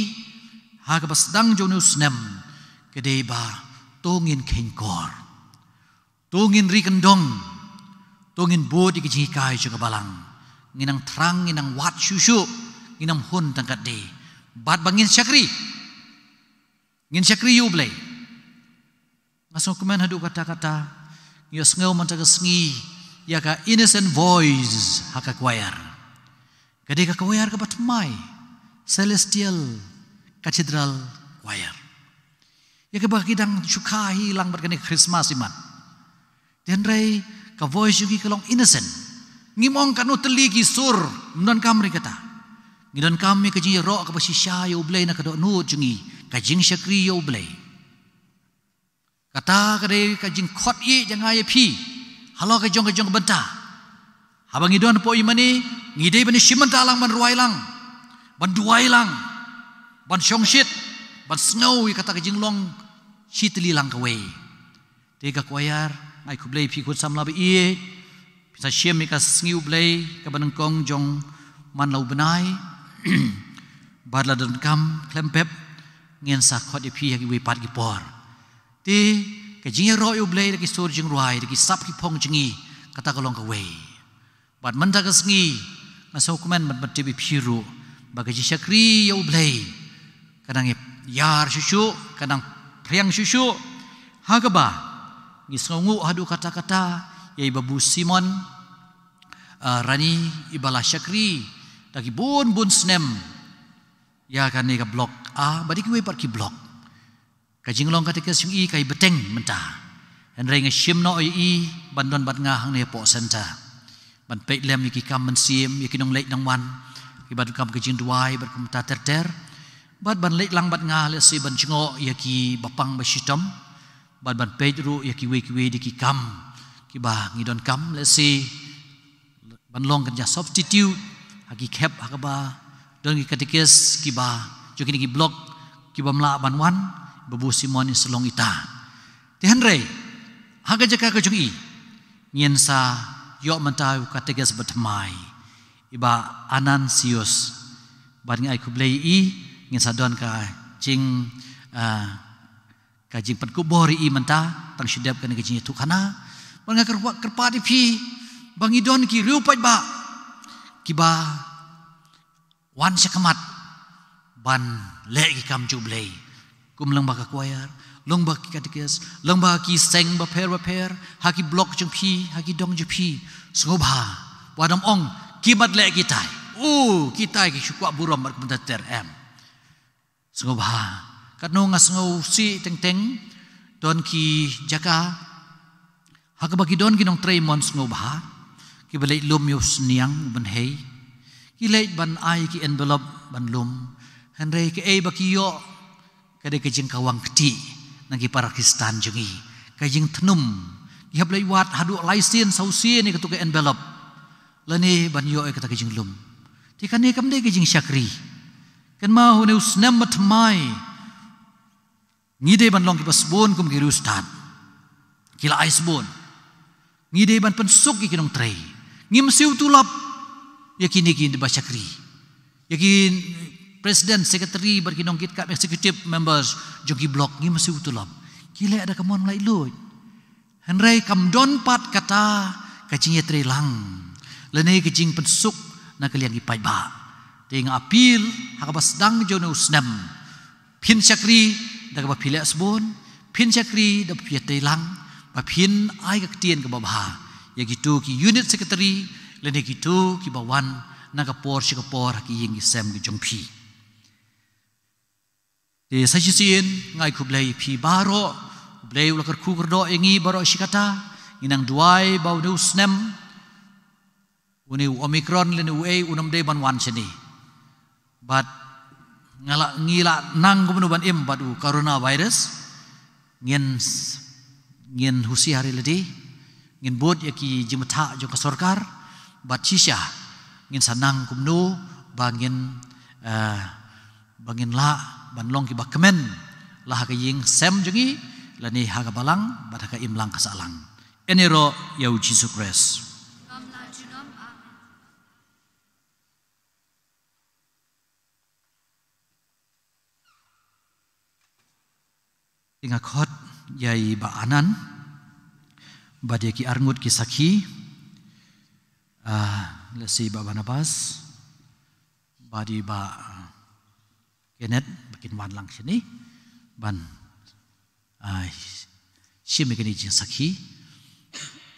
ha kaba sdang jong une u snem ka dei ba to ngin kheiñkor. To ngin ri kyndong, to ngin bud ïa ka jinghikai jong ka Balang. Ngin nang thrang, ngin nang wad shuh shuh, ngin nang hun tang katne. Bad ba ngin shakri, ngin shakri ïa U Blei. Nga sngewkmen haduh katta katta, ngi ïohsngew mynta ka sngi ïa ka Innocent Voice ha ka choir. Ka dei ka choir kaba thymmai, Celestial Cathedral Choir. Ïa kaba ki dang shu kha hi lang bad kane ka Christmas imat. Hynrei ka voice jong ki ka long innocent. Ngim ong katno tylli ki sur, ym donkam ruh kata. Ngi donkam ïa ka jingïaroh kaba shisha ïa U Blei na ka dohnud jong ngi, ka jingshakri ïa U Blei. Kata ka dei ka jingkhot ïa nga ïa phi halor ka jong ka jong ka bynta. Haba ngi don hapoh ïingmane, ngi dei ban shim bynta lang, ban rwai lang, ban duwai lang, ban shongshit, ban sngew ïa kata ka jinglong shi tylli lang kawei. Te ka choir, nga ai khublei ïa phi khun samla baieit. Phin sa shim ïa ka sngi U Blei kaba nyngkong jong man la u bnai. Bad la donkam khlem pep, ngin sa khot ïa phi ha kiwei pat ki por. Te ka jingïaroh ïa U Blei da ki sur jingrwai, da ki sap ki phong jong ngi, kata ka long kawei. Bad mynta ka sngi nga sngewkmen ban pyntip ïa phi ruh ba ka jingshakri ïa U Blei ka nang ïar shuh shuh, ka nang phriang shuh shuh. Ha kaba ngi sngewnguh haduh katta katta ïa i Babu Simon, ah, Rani, iba la shakri da ki bun bun snem ïa kane ka block A bad ïa kiwei pat ki block. Ka jinglong katekis jong i ka ïai bteng mynta. Hynrei nga shim noh ïa i ban don bad nga hangne hapoh centre, ban peit lem ïa ki kam mynsiem, ïa ki nongleit nongwan, kiba donkam ka jingduwai bad kumta ter ter. Bad ban leit lang bad nga lehse ban jngoh ïa ki bapang bashitom, bad ban peit ruh ïa kiwei kiwei de ki kam kiba ngi donkam lehse ban long kynja substitute ha ki khep ha kaba don ki katekis kiba jong kine ki block kibym lah ban wan, Babu Simon in sa long ita. Te hynrei ha ka jaka ka jong i ngin sa ïoh mynta u katekis bathymmai, i Bah Anansius. Bad ngi ai khublei ïa i, ngin sa don ka jing, ah, ka jingpynkup bor ïa i mynta, tang shu dep kane ka jingïathuhkhana. Bad nga kyrpad, kyrpad ïa phi, ba ngi don ki riew paidbah kiba wan shakhmat ban leh ki kam jong U Blei. Kum lyngba ka choir, lyngba ki katekis, lyngba ki seng bapher bapher, ha ki block jong phi, ha ki dong jong phi. Sngewbha, wat nym ong, kim pat leh kitai. Oh, kitai ki shu kwah burom bad kumta ter, em. Sngewbha. Katno nga sngewsih teng teng, don ki jaka ha kaba ki don ki nongtrei mon sngewbha, kiba leit lum ïa u sniang u bynhei, ki leit ban ai ki envelope ban lum. Hynrei kaei ba ki ïoh, ka dei ka jingkawang ktieh na ki para Khristan jong ngi, ka jingthnum. Ki hap leit wad haduh lai sien saw sien ïa katu ka envelope, lane ban ïoh ïa kata ka jinglum. Te kane kam dei ka jingshakri. Kynmaw, ha une u snem ba thymmai, ngi dei ban long kiba sbun kum ki riewstad, ki la ai sbun. Ngi dei ban pynsuk ïa ki nongtrei. Ngim siew tulop ïa kine kiba shakri, ïa ki president, secretary bad ki nongkitkam executive members jong ki block, ngim siew tulop. Ki leh da ka mon laitluid. Hynrei kam don pat kata ka jingïatreilang lane ka jingpynsuk na ka liang ki paidbah. Te nga appeal ha kaba sdang jong une u snem, phin shakri da kaba phi leh sbun, phin shakri da ba phi ïatreilang, ba phin ai ka ktien kaba bha ïa kito ki unit secretary lane kito kiba wan na ka por sha ka por ha ki ïing ki sem ki jong phi. Te sa shisien, nga ai khublei ïa phi baroh. U Blei u la kyrkhu kyrdoh ïa ngi baroh shi katta. Ngi nang duwai ba une u snem, une u Omicron lane uei, un ym dei ban wan shane. Bad nga la, ngi la nang kumno ban im bad u coronavirus. Ngin s-, ngin husiar ïa lade, ngin bud ïa ki jingbatai jong ka sorkar, bad shisha ngin sa nang kumno ba ngin, eh, ba ngin lah ban long kiba kmen, la ha ka ïing sem jong ngi, lane ha ka balang bad ha ka imlang ka sahlang. Yn ïaroh ïa U Jisu Khrist. Te nga khot ïa i Bah Anand bad ïa ki arngut ki sakhi, ah, lehse i Bah Barnabas bad i Bah, ah, Kenneth, ba kin wan lang shane ban, ah, shim ïa kine ki jingsakhi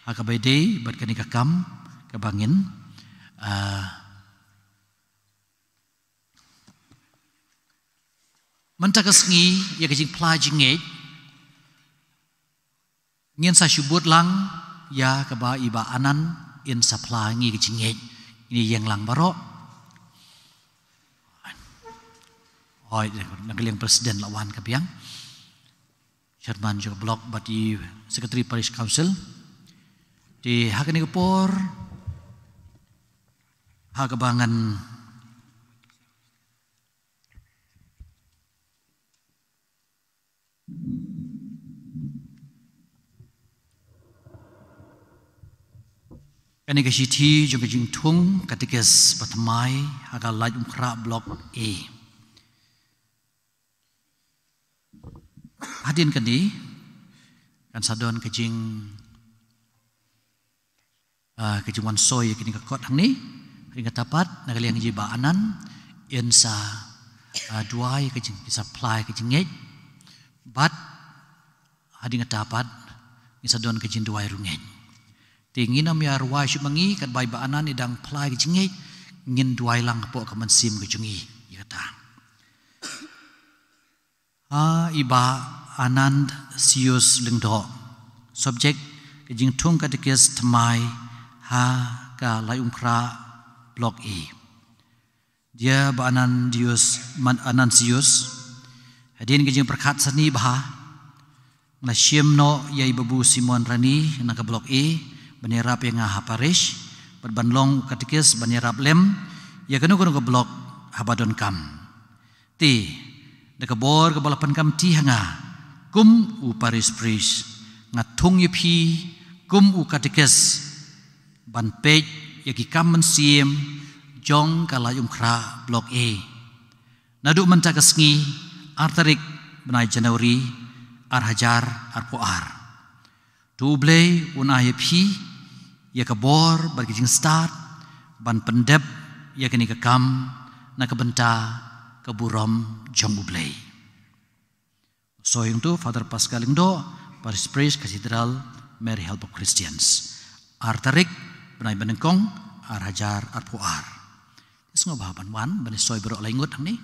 ha kaba ïadei bad kane ka kam kaba ngin, ah, mynta ka sngi, ïa ka jingphla jingngeit, ngin sa shu bud lang ïa kaba i Bah Anand in sa phla ngi ka jingngeit. Ngin ïeng lang baroh. Hooid, na ka liang president la wan ka biang. Chairman jong ka block bad i secretary parish council. Te ha kane ka por, ha kaba ngan Kane ka shithi jong ka jingthung katekis ba thymmai ha ka Laitumkhrah Block A. Hadien kane kan sa don ka jing ah, ka jingwan soi ïa kine ki kot hangne. Hadien kata pat, na ka liang jong i Bah Anand, in sa, ah, duwai ka jing, ki sa phla ka jingngeit. Bad hadien kata pat, ngin sa don ka jingduwai rungeit. Te ngin ym ïa rwai shuh ma ngi, katba i Bah Anand i dang phla ka jingngeit, ngin duwai lang hapoh ka mynsiem ka jong ngi ïa kata. Ha i Bah Anand Sius Lyngdoh. Subject, ka jingthung katekis thymmai ha ka Laitumkhrah Block A. Dear Bah Anandius, Man-, Anansius, hadien ka jingpyrkhat sani bha, nga la shim noh ïa i Babu Simon Rani na ka Block A ban ïarap ïa nga ha parish, bad ban long u katekis ban ïarap lem ïa kano kano ka block haba donkam. Te da ka bor kaba la pynkamti ha nga kum u parish priest, nga thung ïa phi kum u katekis ban peit ïa ki kam mynsiem jong ka Laitumkhrah Block A. Naduh mynta ka sngi, ar tarik bnai January, ar hajar arphew ar. To U Blei un ai ïa phi ïa ka bor bad ka jingstad ban pyndep ïa kane ka kam na ka bynta ka burom jong U Blei. Soi ïa uto, Father Pascal Lyngdoh, Parish Priest, Cathedral, Mary Help of Christians. Ar tarik bnai ba nyngkong, ar hajar arphew ar. Sngewbha ban wan ban soi baroh lai ngut hangne.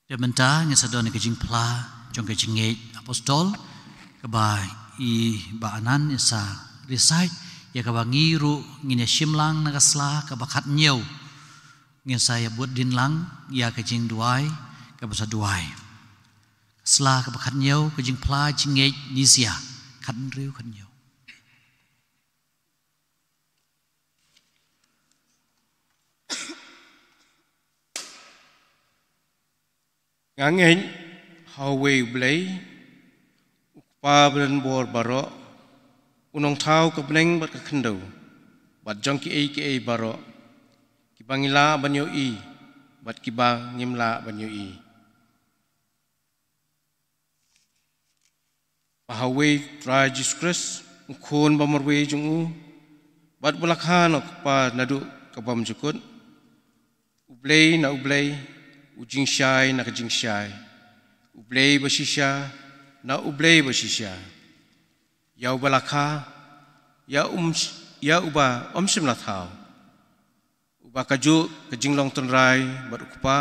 Te mynta ngin sa don ka jingphla jong ka jingngeit apostol, kaba i Bah Anan in sa recite, ïa kaba ngi ruh ngin ïa shim lang na ka sla kaba khathynñiew. Ngin sa ïa bud dien lang ïa ka jingduwai kaba sa duwai. Sla kaba khathynñiew, ka jingphla jingngeit Nisia, khathynriew khathynñiew. Nga ngeit ha uwei U Blei, U Kpa badonbor baroh, U Nongthaw ka bneng bad ka khyndew, bad jong kiei kiei baroh, kiba ngi lah ban ïohi bad kiba ngim lah ban ïohi. Ba ha uwei U Trai Jisu Khrist, U Khun ba marwei jong u, bad ba la kha na U Kpa naduh ka bymjukut, U Blei na U Blei, U Jingshai na ka jingshai, U Blei bashisha na U Blei bashisha. Ïa uba la kha, ïa um, ïa uba ym shym la thaw, uba kajuh ka jinglong tynrai bad U Kpa,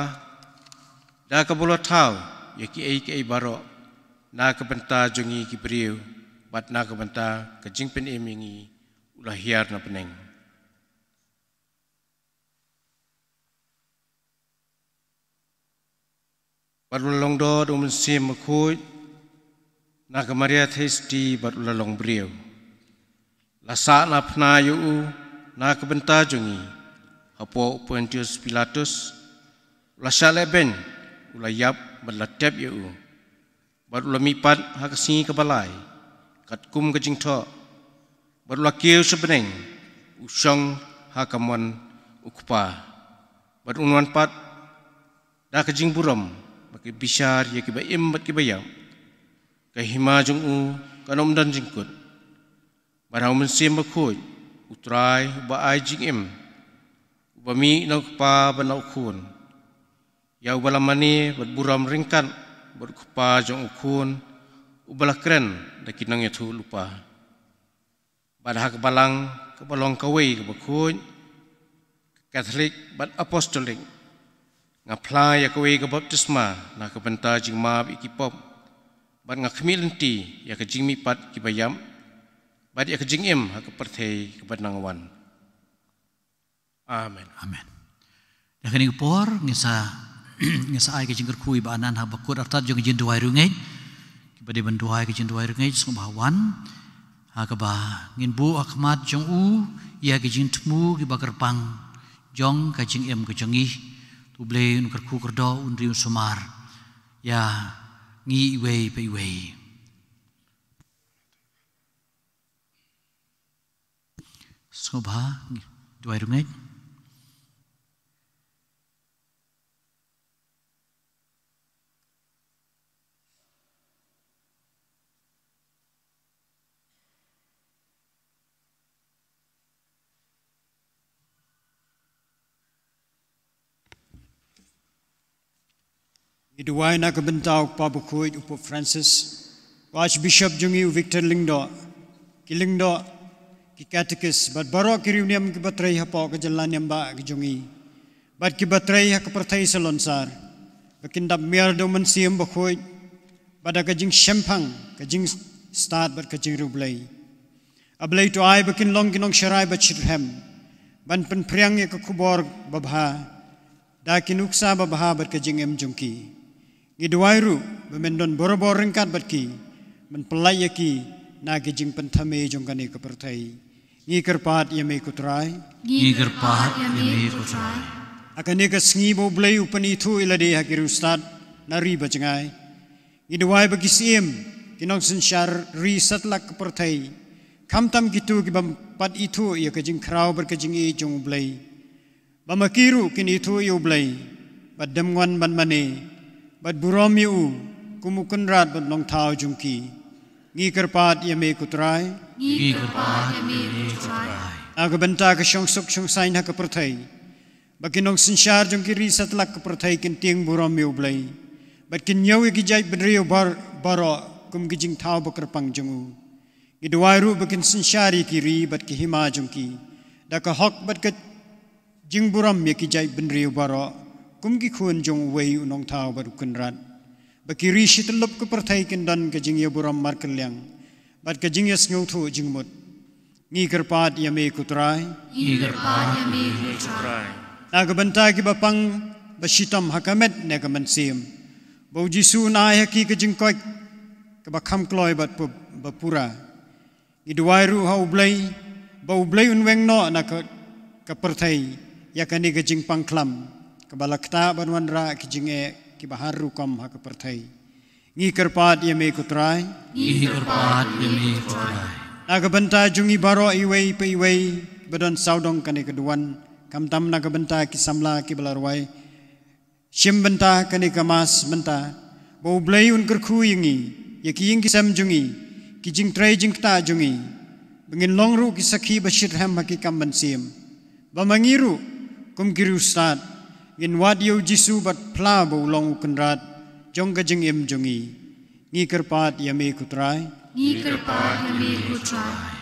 da kaba u la thaw ïa kiei kiei baroh na ka bynta jong ngi ki briew bad na ka bynta ka jingpynim ïa ngi, u la hiar na bneng. Bad u la long doh da U Mynsiem Bakhuid na ka Maria Theisotti bad u la long briew. La sah na phna ïa u na ka bynta jong ngi hapoh u Pontius Pilatus. U la shah lehbeiñ, u la ïap bad la tep ïa u. Bad u la mihpat ha ka sngi kaba lai katkum ka jingthoh. Bad u la kiew sha bneng, u shong ha ka mon U Kpa. Bad un wan pat da ka jingburom bad ka bishar ïa kiba im bad kiba ïap. Ka hima jong u kan ym don jingkut. Bad ha U Mynsiem Bakhuid, U Trai uba ai jingim, uba mih na U Kpa bad na U Khun, ïa uba la mane bad burom ryngkat bad U Kpa jong U Khun, uba la kren da ki nongïathuhlypa. Bad ha ka Balang kaba long kawei kaba khuid, ka Katholik bad Apostolik, nga phla ïa kawei ka baptisma na ka bynta jingmap ïa ki pop. Bad nga khmih lynti ïa ka jingmihpat kiba ïap, bad ïa ka jingim ha ka pyrthei kaba nang wan. Amen. Amen. Da kane ka por, ngin sa, ngin sa ai ka jingkyrkhu ïa Bah Anan ha bakut artat jong ka jingduwai riewngeit. Kiba dei ban duwai ka jingduwai riewngeit, sngewbha wan. Ha kaba ngin buh ha khmat jong u ïa ka jingthmu kiba kyrpang jong ka jingim ka jong ngi. To U Blei un kyrkhu kyrdoh, un ri un sumar ïa ngi iwei pa iwei. Sngewbha, Duwai rungek. Ngi duwai na ka bynta u Kpa Bakhuid u Pope Francis, u Archbishop jong ngi u Victor Lyngdoh, ki Lyngdoh, ki Katekis, bad baroh ki riewniam kiba trei hapoh ka jylla niam ba ka jong ngi, bad kiba trei ha ka pyrthei salonsar, ba kin dap miar da u Mynsiem Bakhuid, bad da ka jingshemphang, ka jingstad bad ka jingriewblei. A Blei, to ai ba kin long ki nongsharai ba shitrhem ban pynphriang ïa ka khubor babha da ki nuksa babha bad ka jingim jong ki. Ngi duwai ruh ba men don borabor ryngkat bad ki, men pyllait ïa ki na ki jingpynthame jong kane ka pyrthei. Ngi kyrpad ïa me ko Trai. Ngi kyrpad ïa me ko Trai. Ha kane ka sngi ba U Blei u pynithuh ïa lade ha ki riewstad na ri bad jngai, ngi duwai ba ki syiem, ki nongsynshar ri satlak ka pyrthei, khamtam kito kiba pat ithuh ïa ka jingkhraw bad ka jingïeit jong U Blei, ba ma ki ruh kin ithuh ïa U Blei, bad dem wan ban mane, bad burom ïa u kum u Kynrad bad Nongthaw jong ki. Ngi kyrpad ïa me ko Trai. Ngi kyrpad ïa me ko Trai. Na ka bynta ka shongsuk shongsaiñ ha ka pyrthei, ba ki nongsynshar jong ki ri satlak ka pyrthei kin tieng burom ïa U Blei, bad kin ñiew ïa ki jaitbynriew bar-, baroh kum ki jingthaw ba kyrpang jong u. Ngi duwai ruh ba kin synshar ïa ki ri bad ki hima jong ki da ka hok bad ka jingburom ïa ki jaitbynriew baroh kum ki khun jong uwei u Nongthaw bad u Kynrad, ba ki ri shityllup ka pyrthei kin don ka jingïaburom markylliang bad ka jingïasngewthuh jingmut. Ngi kyrpad ïa me ko Trai. Ngi kyrpad ïa me ko Trai. Na ka bynta kiba pang ba shitom ha ka met ne ka mynsiem, ba U Jisu un ai ha ki ka jingkoit kaba kham kloi bad pu-, ba pura. Ngi duwai ruh ha U Blei, ba U Blei un weng noh na ka, ka pyrthei ïa kane ka jingpang khlam kaba la ktah ban wanrah ki jingeh kiba har rukom ha ka pyrthei. Ngi kyrpad ïa me ko Trai. Ngi kyrpad ïa me ko Trai. Na ka bynta jong ngi baroh iwei pa iwei ba don sawdong kane ka duwan, khamtam na ka bynta ki samla kiba la rwai shim bynta kane ka Mass mynta, ba U Blei un kyrkhu ïa ngi, ïa ki ïing ki sem jong ngi, ki jingtrei jingktah jong ngi, ba ngin long ruh ki sakhi ba shitrhem ha ki kam mynsiem, ba ma ngi ruh kum ki riewstad ngin wad ïa U Jisu bad phla ba u long u Kynrad jong ka jingim jong ngi. Ngi kyrpad ïa me ko Trai. Ngi kyrpad ïa me ko Trai.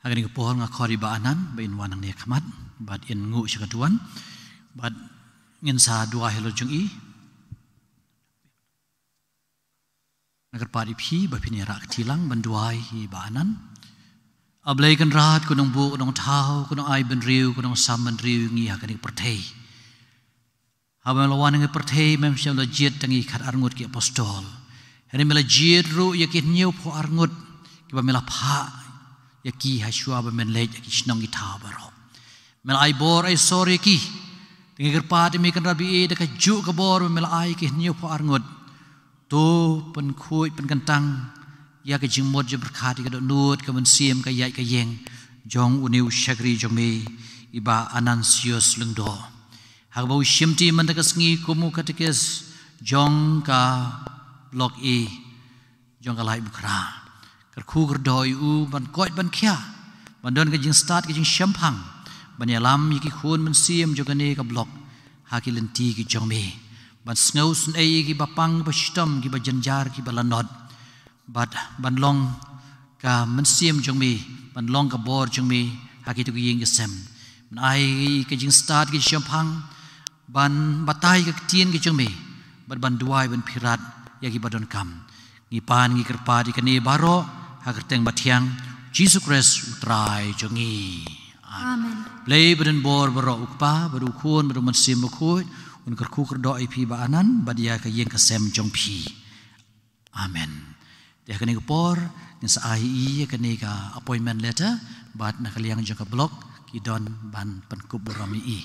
Ha kane ka por nga khot ïa i Bah Anan ba in wan hangne ha khmat bad in nguh sha ka duwan, bad ngin sa duwai halor jong i. Nga kyrpad ïa phi ba phin ïa rah kti lang ban duwai ïa i Bah Anan. A Blei Kynrad, ko Nongbuh, ko Nongthaw, ko Nongai bynriew, ko Nongsam bynriew ïa ngi ha kane ka pyrthei. Haba me la wan ha kane ka pyrthei, mem shym la jied tang ïa ki khatar ngut ki apostol. Hynrei me la jied ruh ïa ki hynñiewphew ar ngut kiba me la phah ïa ki ha shuwa ba men leit ha ki shnong ki thaw baroh. Me la ai bor ai sor ïa ki. Te ngi kyrpad ïa me Kynrad ba ïeit, da kajuh ka bor ba me la ai ïa ki hynñiewphew ar ngut, to pynkhuid pynkyntang ïa ka jingmut jingpyrkhat, ïa ka dohnud, ka mynsiem, ka ïaid ka ïeng jong une u shakri jong me, i Bah Anansius Lyngdoh, ha kaba u shimti mynta ka sngi kum u katekis jong ka Block A jong ka Laitumkhrah. Kyrkhu kyrdoh ïa u ban koit ban khia, ban don ka jingstad ka jingshemphang, ban ïalam ïa ki khun mynsiem jong kane ka block ha ki lynti ki jong me, ban sngewsynei ïa kiba pang ba shitom, kiba jynjar, kiba lanot, bad ban long ka mynsiem jong me, ban long ka bor jong me ha kito ki ïing ki sem. Ban ai ka jingstad ka jingshemphang, ban batai ka ktien ka jong me, bad ban duwai ban phirat ïa kiba donkam. Ngi pan ngi kyrpad ïa kane baroh ha ka kyrteng bathiang Jisu Khrist u Trai jong ngi. Amen. Amen. Blei ba don bor baroh, u Kpa bad u Khun bad u Mynsiem Bakhuid, un kyrkhu kyrdoh ïa phi Bah Anan bad ïa ka ïing ka sem jong phi. Amen. Te ha kane ka por ngin sa ai ïa kane ka appointment letter, bad na ka liang jong ka block ki don ban pynkup burom ïa i.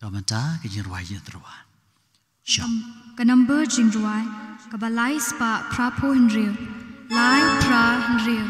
Ka mynta ka jingrwai jingtyrwa. Sha. Ka number jingrwai kaba lai spah phra phew hynriew. Lai phra hynriew.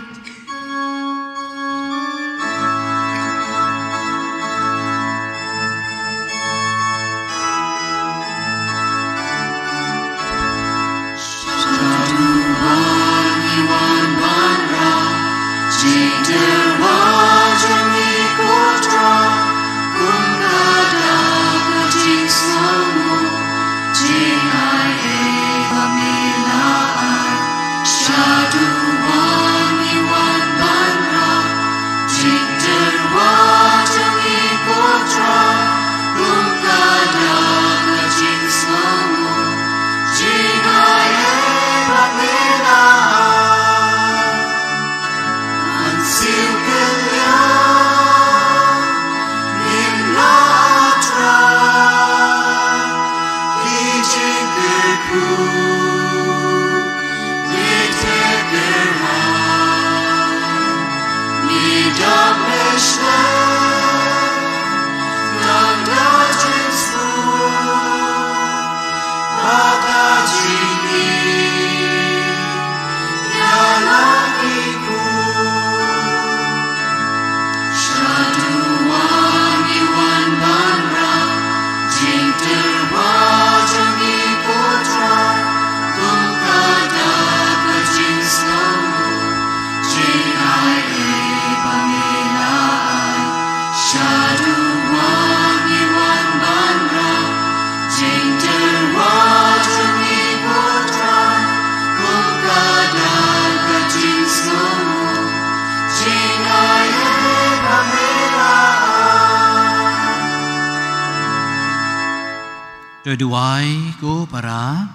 To duwai ko para.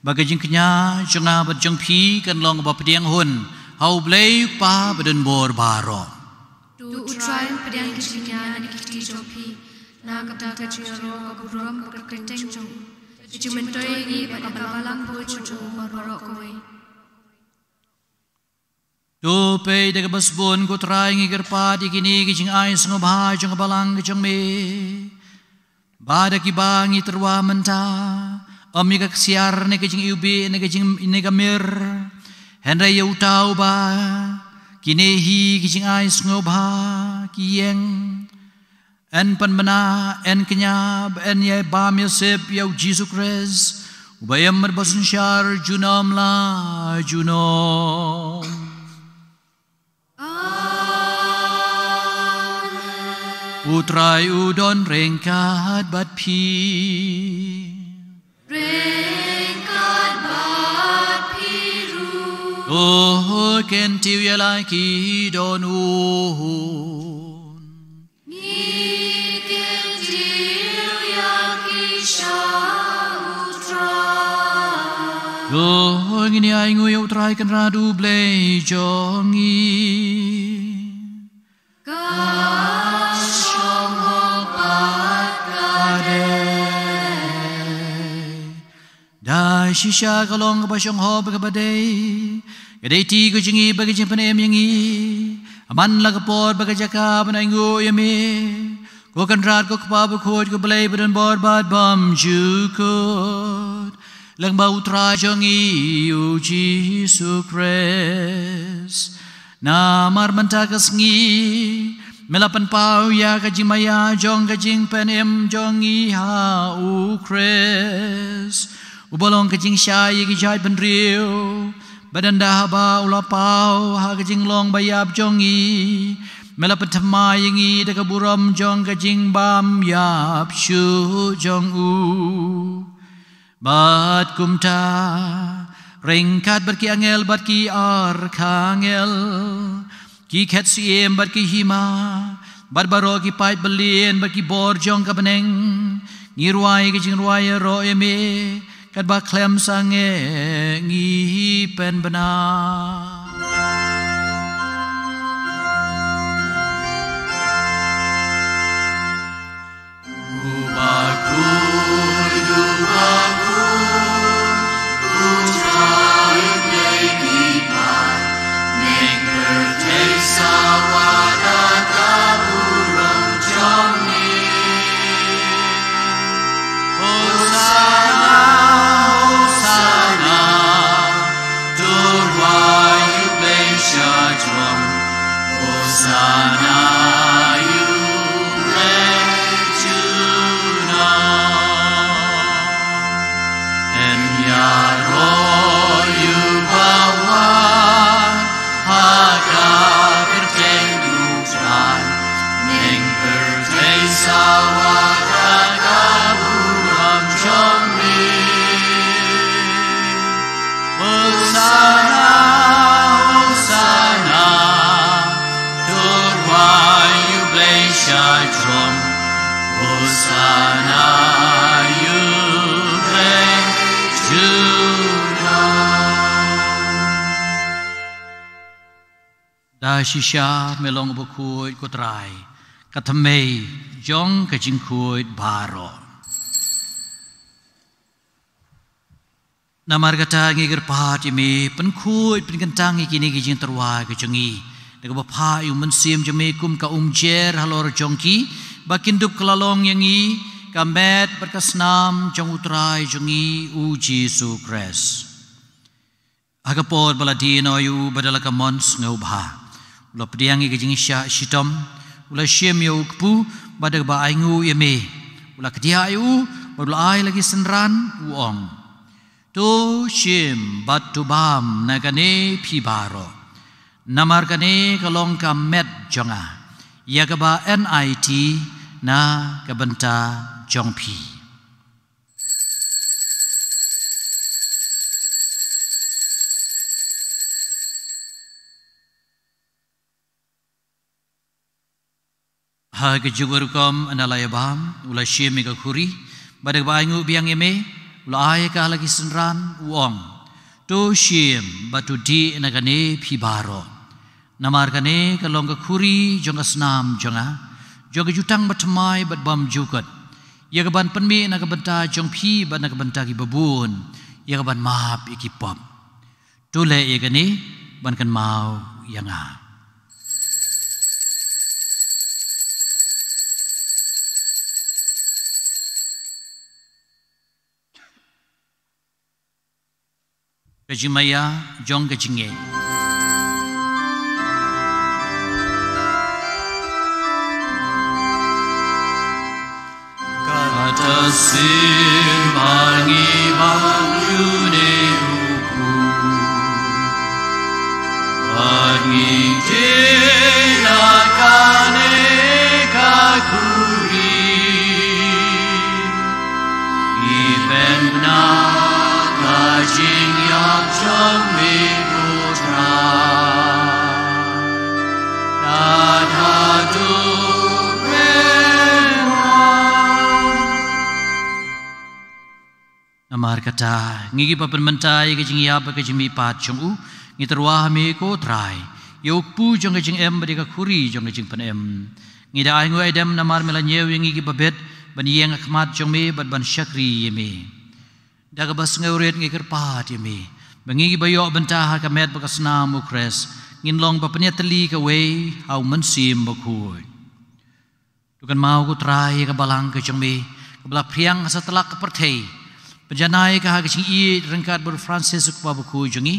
Ba ka jingkñia jong nga bad jong phi kan long ba pdiang hun ha U Blei U Kpa badonbor baroh. To U Trai un pdiang ka jingkñia na ki kti jong phi, na ka bynta ka jingïaroh, ka burom bad ka kyrteng jong u. Ka jingmyntoi ïa ngi bad ka balang baroh jong u baroh kawei. To peit da kaba sbun ko Trai, ngi kyrpad ïa kine ki jingai sngewbha jong ka balang ka jong me. Ba da kiba ngi tyrwa mynta, ym ïa ka ksiar ne ka jingiwbih ne ka jing ne ka mir. Hynrei ïa uta uba kine hi ki jingai sngewbha ki ïeng. Yn pynbna, yn kñia, ba yn ïai bam ïasep ïa U Jisu Khrist, uba im bad ba synshar junom la junom. Amen. U Trai u don ryngkat bad phi. Ryngkat bad phi ruh. To kyntiew ïa la ki dohnud. Ngi kyntiew ïa ki sha U Trai. To ngin ïai nguh ïa U Trai Kynrad U Blei jong ngi. Ka shong hok bad ka dei. Da shisha ka long kaba shong hok bad kaba dei. Ka dei kti ka jong ngi bad ka jingpynim ïa ngi. Ha man la ka por bad ka jaka ban ainguh ïa me, ko Kynrad ko Kpa bakhuid, ko Blei badonbor bad bymjukut. Lyngba U Trai jong ngi U Jisu Khrist. Namar mynta ka sngi me la pynpaw ïa ka jingmaïa jong ka jingpynim jong ngi ha U Khrist, uba long ka jingshai ïa ki jaid bynriew. Bad ynda haba u la paw ha ka jinglong ba ïap jong ngi, me la pynthymmai ïa ngi da ka burom jong ka jingbym ïap shuh jong u. Bad kumta, ryngkat bad ki angel bad ki arkangel, ki khet syiem bad ki hima, bad baroh ki paidbyllion bad ki bor jong ka bneng, ngi rwai ka jingrwai ïaroh ïa me, katba khlem sangeh ngi pynbna. Shisha me long bakhuid ko Trai, ka thymmei jong ka jingkhuid baroh. Namar kata ngi kyrpad ïa me, pynkhuid pynkyntang ïa kine ki jingtyrwa ki jong ngi da kaba phah ïa u Mynsiem jong me kum ka umjer halor jong ki, ba kin dup kylla long ïa ngi ka met bad ka snam jong u Trai jong ngi u Jisu Khrist. Ha ka por ba la die noh ïa u bad da la ka mon sngewbha, u la pdiang ïa ka jingshah shitom, u la shim ïa u kpu, bad da kaba ainguh ïa me, u la kdiah ïa u, bad u la ai la ki synran, u ong: To shim bad to bam na kane phi baroh, namar kane ka long ka met jong nga, ïa kaba ngi ïeit na ka bynta jong phi. Ha kajuh ka rukom, ynda la ïabam, u la shim ïa ka khuri, bad da kaba ainguh biang ïa me, u la ai ïa ka ha la ki synran, u ong: To shim bad to dih na kane phi baroh, namar kane ka long ka khuri jong ka snam jong nga, jong ka jutang bathymmai bad bymjukut, ïa kaban pynmih na ka bynta jong phi bad na ka bynta kiba bun, ïa kaban map ïa ki pop. To leh ïa kane ban kynmaw ïa nga. Ka jingmaïa jong ka jingngeit. Kata sien ba ngi bang ïa une u kpu, ba ngi dih na kane ka khuri, ngi pynbna ka jingïap jong me ko Trai. Namar kata, ngi kiba pynmynta ïa ka jingïap bad ka jingmihpat jong u, ngi tyrwa ha me ko Trai, ïa u kpu jong ka jingim bad ïa ka khuri jong ka jingpynim. Ngi da ainguh aidem namar me la ñiew ïa ngi kiba bit ban ïeng ha khmat jong me bad ban shakri ïa me. Da kaba sngewrit ngi kyrpad ïa me, ba ngi kiba ïoh bynta ha ka met bad ka snam u Khrist, ngin long ba pynïatylli kawei ha u Mynsiem Bakhuid. To kynmaw ko Trai ïa ka balang ka jong me, kaba la phriang ha satlak ka pyrthei. Pynjanai ka ha ka jingïeit ryngkat bad u Francis u Kpa Bakhuid jong ngi,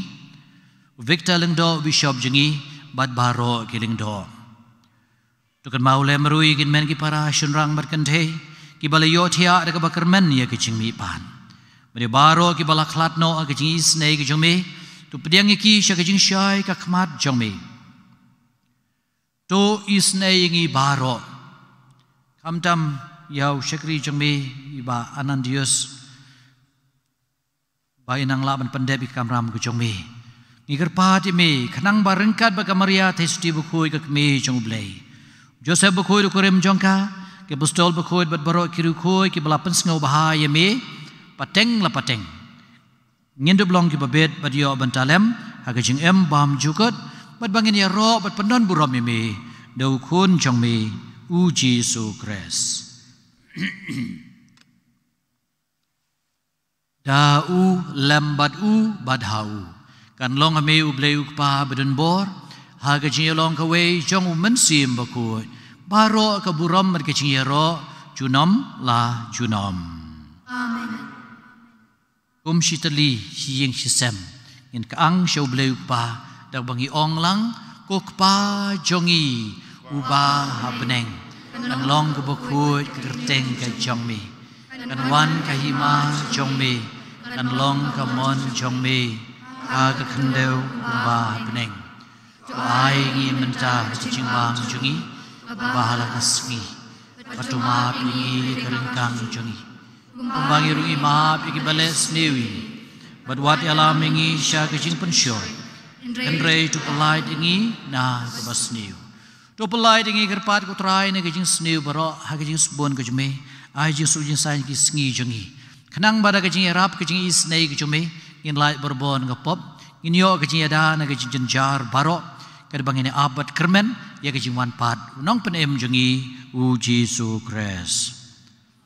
u Victor Lyngdoh u Bishop jong ngi, bad baroh ki lyngdoh. To kynmaw lem ruh ïa ki hynmen ki para shynrang bad kynthei, kiba la ïohthiah da kaba kyrmen ïa ka jingmihpat. Bad ïa baroh kiba la khlad noh ha ka jingisynei ka jong me, to pdiang ïa ki sha ka jingshai ka khmat jong me. To isynei ïa ngi baroh, khamtam ïa u shakri jong me, i Bah Anandius, ba in nang lah ban pyndep ïa ka kamram ka jong me. Ngi kyrpad ïa me, khnang ba ryngkat bad ka Maria Theisotti Bakhuid ka Kmie jong u Blei, Joseph Bakhuid u kurim jong ka, ki apostol bakhuid bad baroh ki riewkhuid kiba la pynsngewbha ïa me pateng la pateng, ngin dup long kiba bit bad ïoh bynta lem ha ka jingim bymjukut, bad ba ngin ïaroh bad pyndonburom ïa me da u Khun jong me, u Jisu Khrist. Da u, lem bad u, bad ha u, kan long ha me u Blei u Kpa badonbor, ha ka jingïalong kawei jong u Mynsiem Bakhuid, baroh ka burom bad ka jingïaroh junom la junom. Amen. Kum shi tylli, shi ïing shi sem, ngin kyang sha u Blei u Kpa, da kaba ngi ong lang: Ko Kpa jong ngi uba ha bneng, kan long kaba khuid ka kyrteng ka jong me. Kan wan ka hima jong me, kan long ka mon jong me, ha ka khyndew kumba ha bneng. To ai ïa ngi mynta ka jingbam jong ngi kaba ha la ka sngi. Bad to map ïa ngi ïa ka ryngkang jong ngi, kumba ngi ruh ngi map ïa kiba leh sniew ïa ngi. Bad wat ïalam ïa ngi sha ka jingpynshoi, hynrei to pyllait ïa ngi na kaba sniew. To pyllait ïa ngi, kyrpad ko Trai, na ka jingsniew baroh ha ka jingsbun ka jong me. Ai jingsuk jingsaiñ ki sngi jong ngi, khnang ba da ka jingïarap ka jingisynei ka jong me, ngin lait barabor na ka pop, ngin ïoh ka jingïada na ka jingjynjar baroh, Ka dei ba ngin ïa ap bad kyrmen ïa ka jingwan pat u Nongpynim jong ngi u Jisu Khrist.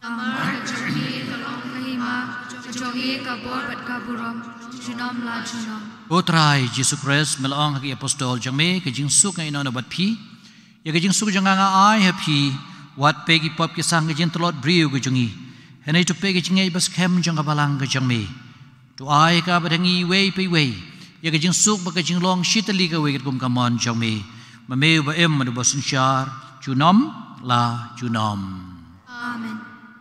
Namar ka jong ngi ka long ka hima, ka jong ngi ka bor bad ka burom, junom la junom. Ko Trai Jisu Khrist, me la ong ha ki apostol jong me, ka jingsuk nga ïehnoh noh bad phi. Ïa ka jingsuk jong nga nga ai ha phi, wat peit ki pop ki sang, ka jingtlot briew ka jong ngi, hynrei to peit ka jingngeit ba skhem jong ka balang ka jong me. To ai ha ka bad ha ngi iwei pa iwei ïa ka jingsuk bad ka jinglong shi tylli kawei katkum ka mon jong me. Ma me uba im bad uba synshar junom la junom. Amen.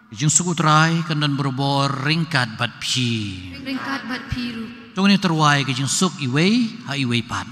Ka jingsuk u Trai kan don barabor ryngkat bad phi. Ryngkat bad phi ruh. To ngin ïa tyrwa ïa ka jingsuk iwei ha iwei pat.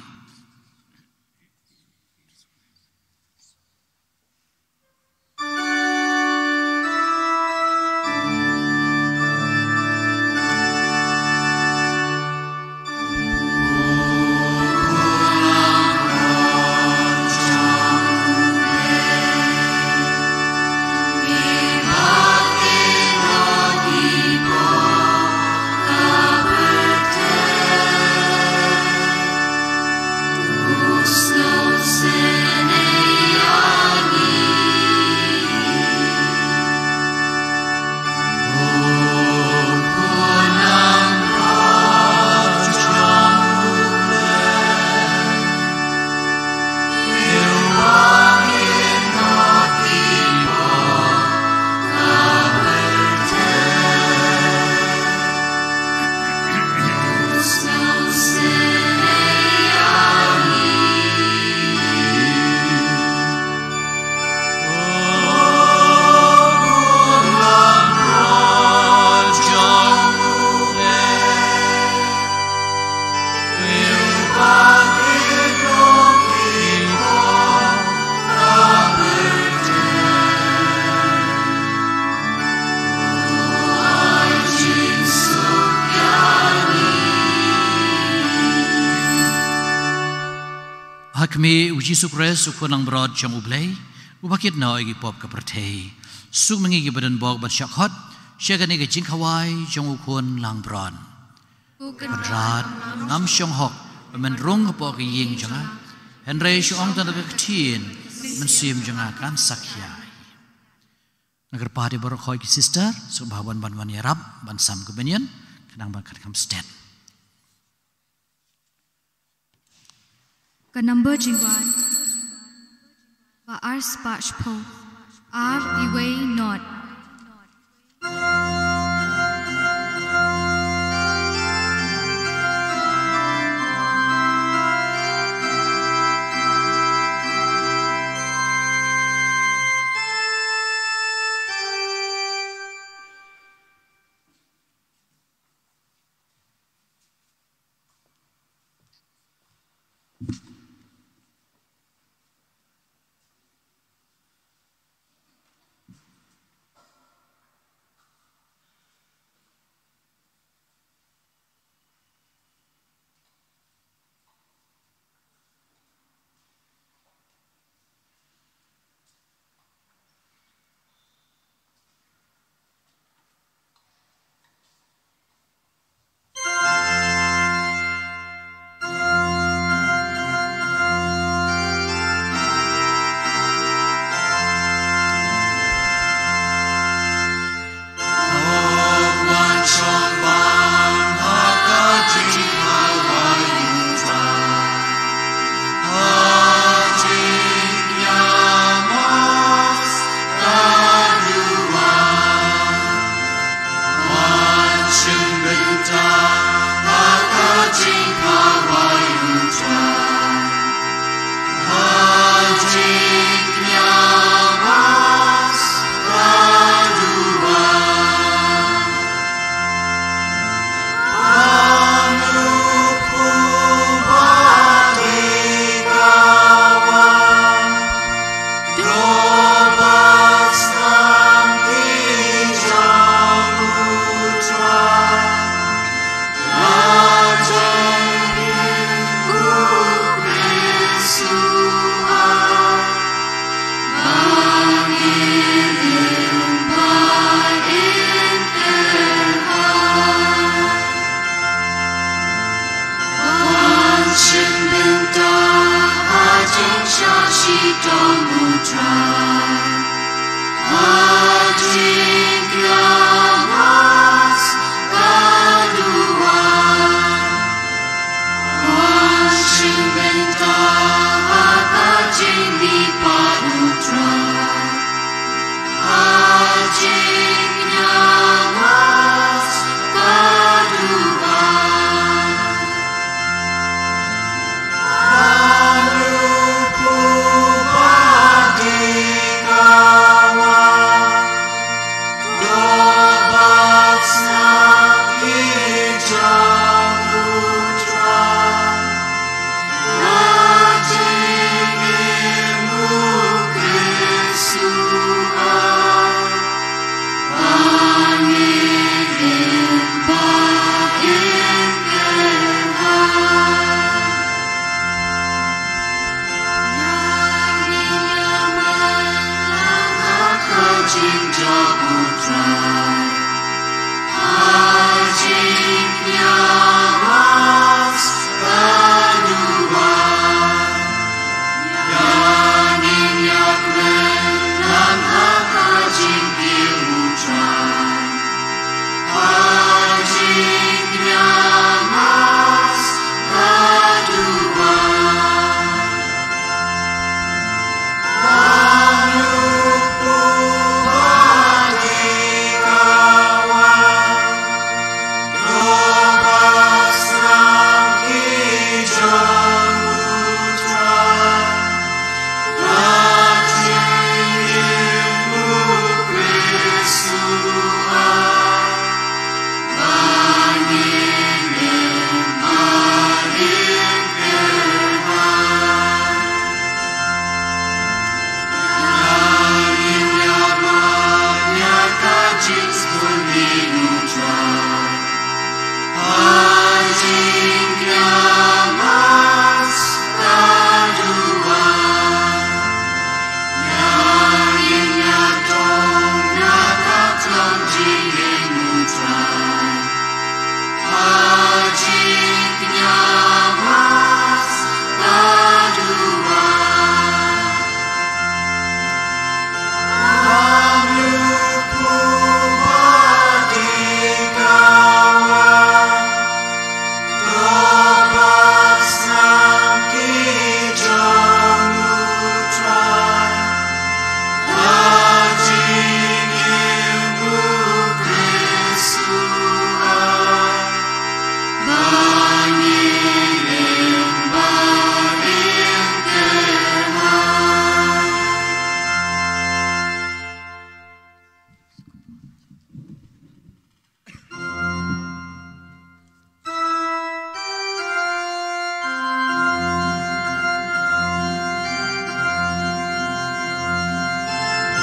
Ha khmih u Jisu Khrist u Khun langbrot jong U Blei, uba kit noh ïa ki pop ka pyrthei. Suk ma ngi kiba don bok ban shah khot sha kane ka jingkhawai jong u Khun langbrot. Ko Kynrad, ngam shong hok ba men rung hapoh ka ïing jong nga, hynrei shu ong tang da ka ktien, mynsiem jong nga kan sakhia. Nga kyrpad ïa baroh khoit ki sister, sngewbha ban wan ïarap ban sam ka bynta, khnang ban kham stet. Ka number jingwan ba ar spah shiphew, ar iwei nod.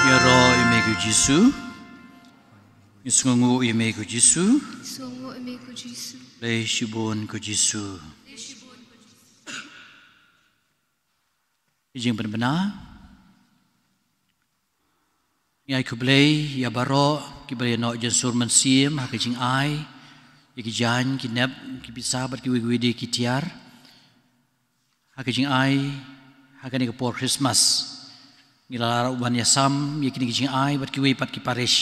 Ïaroh ïa me ko Jisu. Ïa sngewnguh ïa me ko Jisu. Ïa sngewnguh ïa me ko Jisu. Khublei shibun ko Jisu. Khublei shibun ko Jisu. Ki jingpynbna. Ngi ai khublei ïa baroh kiba la ïa noh jong u Mynsiem ha ka jingai ïa ki jaiñ ki nep ki pisa bad kiwei kiwei de ki tiar. Ha ka jingai ha kane ka por Christmas ngi la lah ruh ban ïasam ïa kine ki jingai bad kiwei pat ki parish.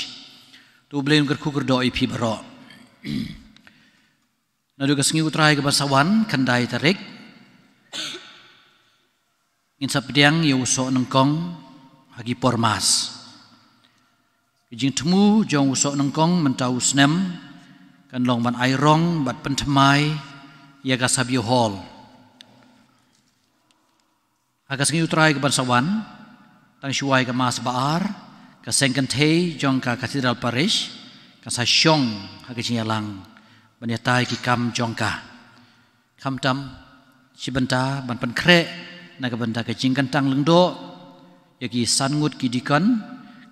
To U Blei un kyrkhu kyrdoh ïa phi baroh. Naduh ka sngi U Trai kaban sa wan, khyndai tarik, ngin sa pdiang ïa u soh nyngkong ha ki por Mass. Ka jingthmu jong u soh nyngkong mynta u snem kan long ban ai rong bad pynthymmai ïa ka Saviour Hall. Ha ka sngi U Trai kaban sa wan, tang shuwa ïa ka Mass ba ar, ka seng kynthei jong ka Cathedral Parish kan sa shong ha ka jingïalang ban ïatai ki kam jong ka. Khamtam shi bynta ban pynkhreh na ka bynta ka jingkyntang lyngdoh ïa ki san ngut ki deacon,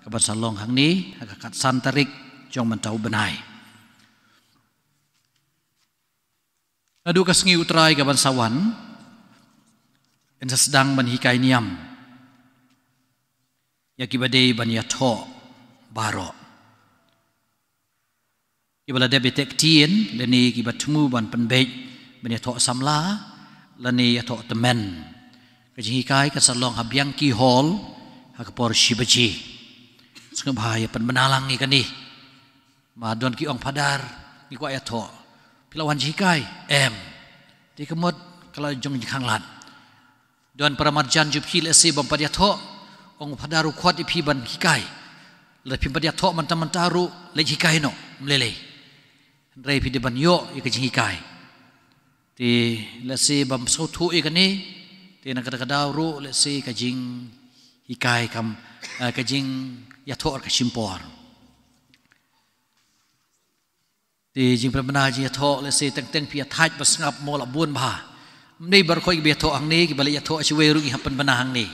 kaban sa long hangne ha ka khatsan tarik jong mynta u bnai. Naduh ka sngi U Trai kaban sa wan, yn sa sdang ban hikai niam ïa kiba dei ban ïathoh baroh. Kiba la dep ïateh ktien lane kiba thmu ban pynbeit ban ïathoh samla lane ïathoh tymmen. Ka jinghikai kan sa long ha Bianchi Hall ha ka por shi baje. Sngewbha ïa pynbna lang ïa kane. Ma don ki ong, Phadar, ngi kwah ïathoh. Phi la wan jinghikai? Em. Te ka mut ka la jong jingkhanglad. Don para marjan jong phi lehse bym pat ïathoh, ong Phadar u khot ïa phi ban hikai. Lada phim pat ïathoh mynta mynta ruh, leit hikai noh, ym lei lei. Hynrei phi dei ban ïoh ïa ka jinghikai. Te lehse bym sngewthuh ïa kane, te na kata ka daw ruh lehse ka jinghikai kam, eh, ka jingïathoh ka shim por. Te jingpynbna jingïathoh lehse teng teng phi ïa thait ba sngap mo la bun bha. Ym dei baroh kiba ïathoh hangne, kiba leit ïathoh shawei ruh ngi hap pynbna hangne.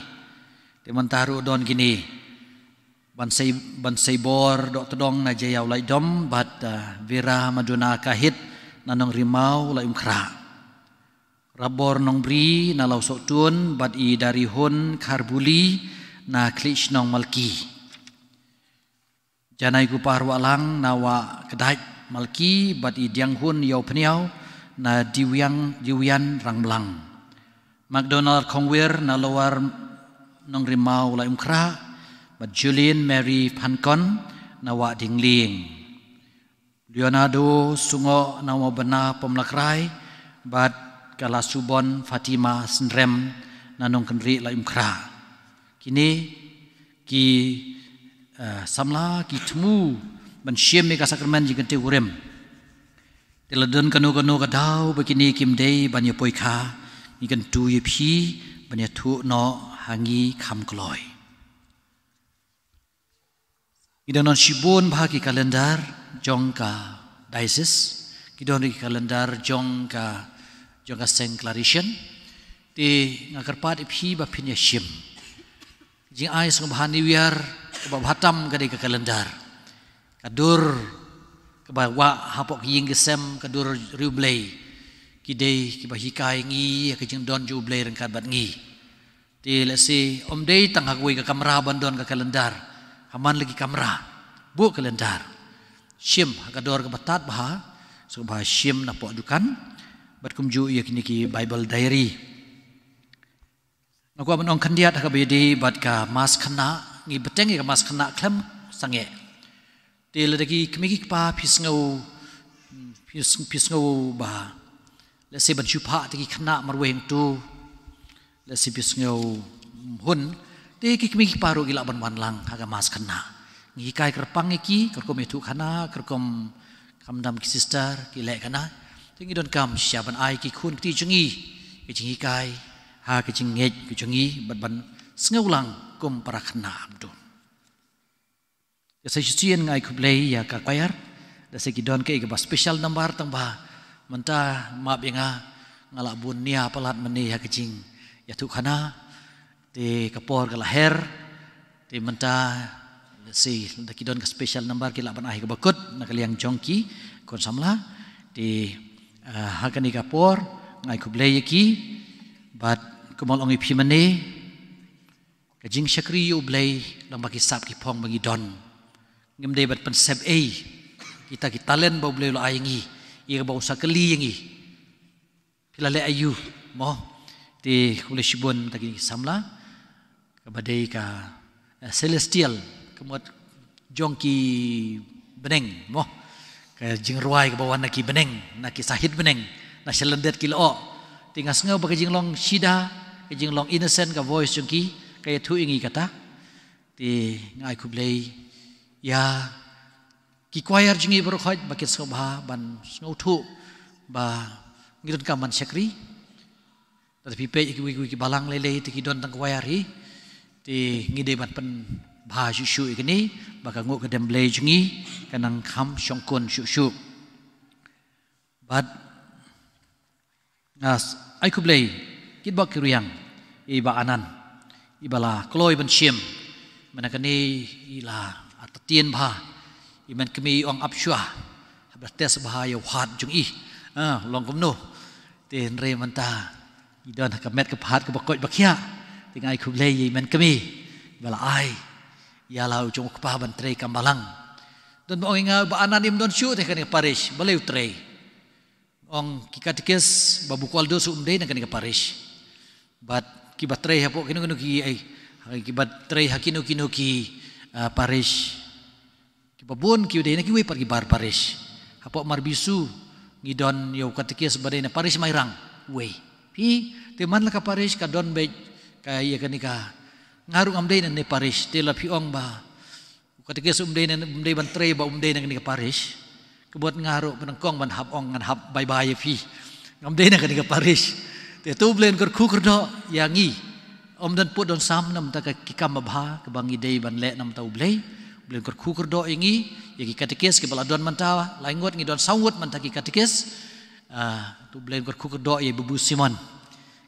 Te mynta ruh don kine. Ban sei, ban sei bor doh tdong na Jaïaw Laitdom bad, ah, Vera Maduna Kahit na Nongrimaw Laitumkhrah. Rapbor Nongbri na Lawsohtun bad i Darihun Kharbuli na Khliehshnong Malki. Janai Kupar Wahlang na Wah Kdait Malki bad i Dianghun Ïawphniaw na Diwiang, Diwian Rangblang. McDonald Khongwir na Lower Nongrimaw Laitumkhrah bad Julian Mary Phankon na Wah Dinglieng. Leonardo Sungoh na Wah Bena Pamlakrai bad ka Lasubon Fatima Synrem na Nongkynrih Laitumkhrah. Kine ki, eh, samla ki thmu ban shim ïa ka sakramen jingkyntiew kurim. Te la don kano kano ka daw ba kine kim dei ban ïa poi kha, ngi kyntu ïa phi ban ïathuh noh ha ngi kham kloi. Ngi don shibun bha ki kalendar jong ka diocese, ki don ki kalendar jong ka, jong ka seng Claretian. Te nga kyrpad ïa phi ba phin ïa shim. Jingai sngewbha New Year kaba bha tam ka dei ka kalendar. Ka dur kaba wah hapoh ki ïing ki sem, ka dur riewblei. Ki dei kiba hikai ngi ïa ka jingdon jong U Blei ryngkat bad ngi. Te lehse ym dei tang ha kawei ka kamra ban don ka kalendar. Ha man la ki kamra, buh kalendar. Shim ha ka dor kaba tad bha, sngewbha shim napoh dukan bad kumjuh ïa kine ki Bible diary. Nga kwah ban ong khyndiat ha kaba ïadei bad ka Mass Khynnah, ngi bteng ïa ka Mass Khynnah khlem sangeh. Te lada ki kmie ki kpa phi sngew, phi s-, phi sngew ba lehse ban shu phah te ki khynnah marwei hangto, lehse phi sngew, mm, hun, te ki kmie ki kpa ruh ki lah ban wan lang ha ka Mass Khynnah. Ngi hikai kyrpang ïa ki, ka rukom ïathuh khana, ka rukom kham dam ki sister, ki leh khana. Te ngi donkam shisha ban ai ki khun kti jong ngi ka jinghikai ha ka jingngeit ka jong ngi bad ban sngew lang kum para khynnah. Te sa shisien nga ai khublei ïa ka choir. Da sa ki don kaei kaba special number tang ba mynta map ïa nga, nga la bun nia palat mynne ha ka jingïathuh khana. Te ka por ka la her. Te mynta lehse da ki don ka special number ki lah ban ai kaba kut na ka liang jong ki khun samla. Te, ah, ha kane ka por nga ai khublei ïa ki bad kumba la ong ïa phi mynne, ka jingshakri ïa U Blei long ba ki sap ki phong ba ngi don. Ngim dei ban pynsep ei kita ki talent ba U Blei u la ai ïa ngi, ïa kaba u sa kylli ïa ngi. Phi la leh aïu, mo? Te khublei shibun ta ki samla kaba dei ka, eh, celestial, ka mut jong ki bneng, mo? Ka jingrwai kaba wan na ki bneng, na ki sahit bneng, na shalyndet ki lyoh. Te nga sngew ba ka jinglong shida, ka jinglong innocent ka voice jong ki, ka ïathuh ïa ngi kata. Te nga ai khublei ïa ki choir jong ngi baroh khoit ba kin sngewbha ban sngewthuh ba ngi donkam ban shakri. Lada phi peit ïa kiwei kiwei ki balang lei lei te ki don tang choir hi. Te ngi dei ban pynbha shuh shuh ïa kine ba ka nguh ka dem Blei jong ngi kan nang kham shongkun shuh shuh. Bad nga s-, ai khublei kit bok ki riang ïa i Bah Anan, i ba la kloi ban shim. Mynta kane i la artatien bha, i men kmie i ong ap shuwa haba test bha ïa u hat jong i. Ah, long kumno? Te hynrei mynta i don ha ka met ka phad kaba koit ba khiah. Te nga ai khublei ïa i men kmie ba la ai ïa la u jong u kpa ban trei kam balang. Don ba ong ïa nga, Bah Anan, im don shuh te kane ka parish, balei u trei? Ong ki katekis ba Bukwaldo shuh um dei na kane ka parish. Bad kiba trei hapoh kino kino ki, ai, kiba trei ha kino kino ki, ah, parish. Kiba bun ki dei na kiwei pat ki bar parish. Hapoh Marbisu ngi don ïa u katekis ba dei na parish Mairang. Wei. Phi, te man la ka parish ka don beit ka ïa kane ka, nga ruh ngam dei na ne parish, te la phi ong ba u katekis um dei na, um dei ban trei ba um dei na kane ka parish. Ka bud nga ruh ba nyngkong ban hap ong ngan hap bye bye ïa phi. Ngam dei na kane ka parish. Te to U Blei un kyrkhu kyrdoh ïa ngi. Ym don pud don sam namar ka ki kam babha kaba ngi dei ban leh namar U Blei. U Blei un kyrkhu kyrdoh ïa ngi, ïa ki katekis kiba la don mynta, lai ngut ngi don saw ngut mynta ki katekis. Ah, to U Blei un kyrkhu kyrdoh ïa i Babu Simon.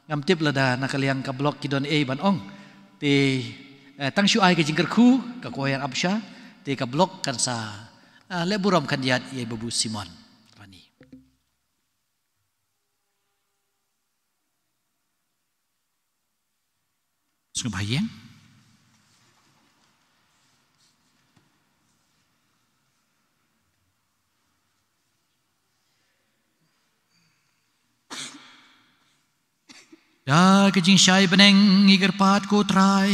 Ngam tip lada na ka liang ka block ki don ei ban ong. Te, eh, tang shu ai ka jingkyrkhu, ka choir ap sha, te ka block kan sa, ah, leh burom khyndiat ïa i Babu Simon. Rani. Sngewbha ïeng. Da ka jingshai bneng ngi kyrpad ko Trai.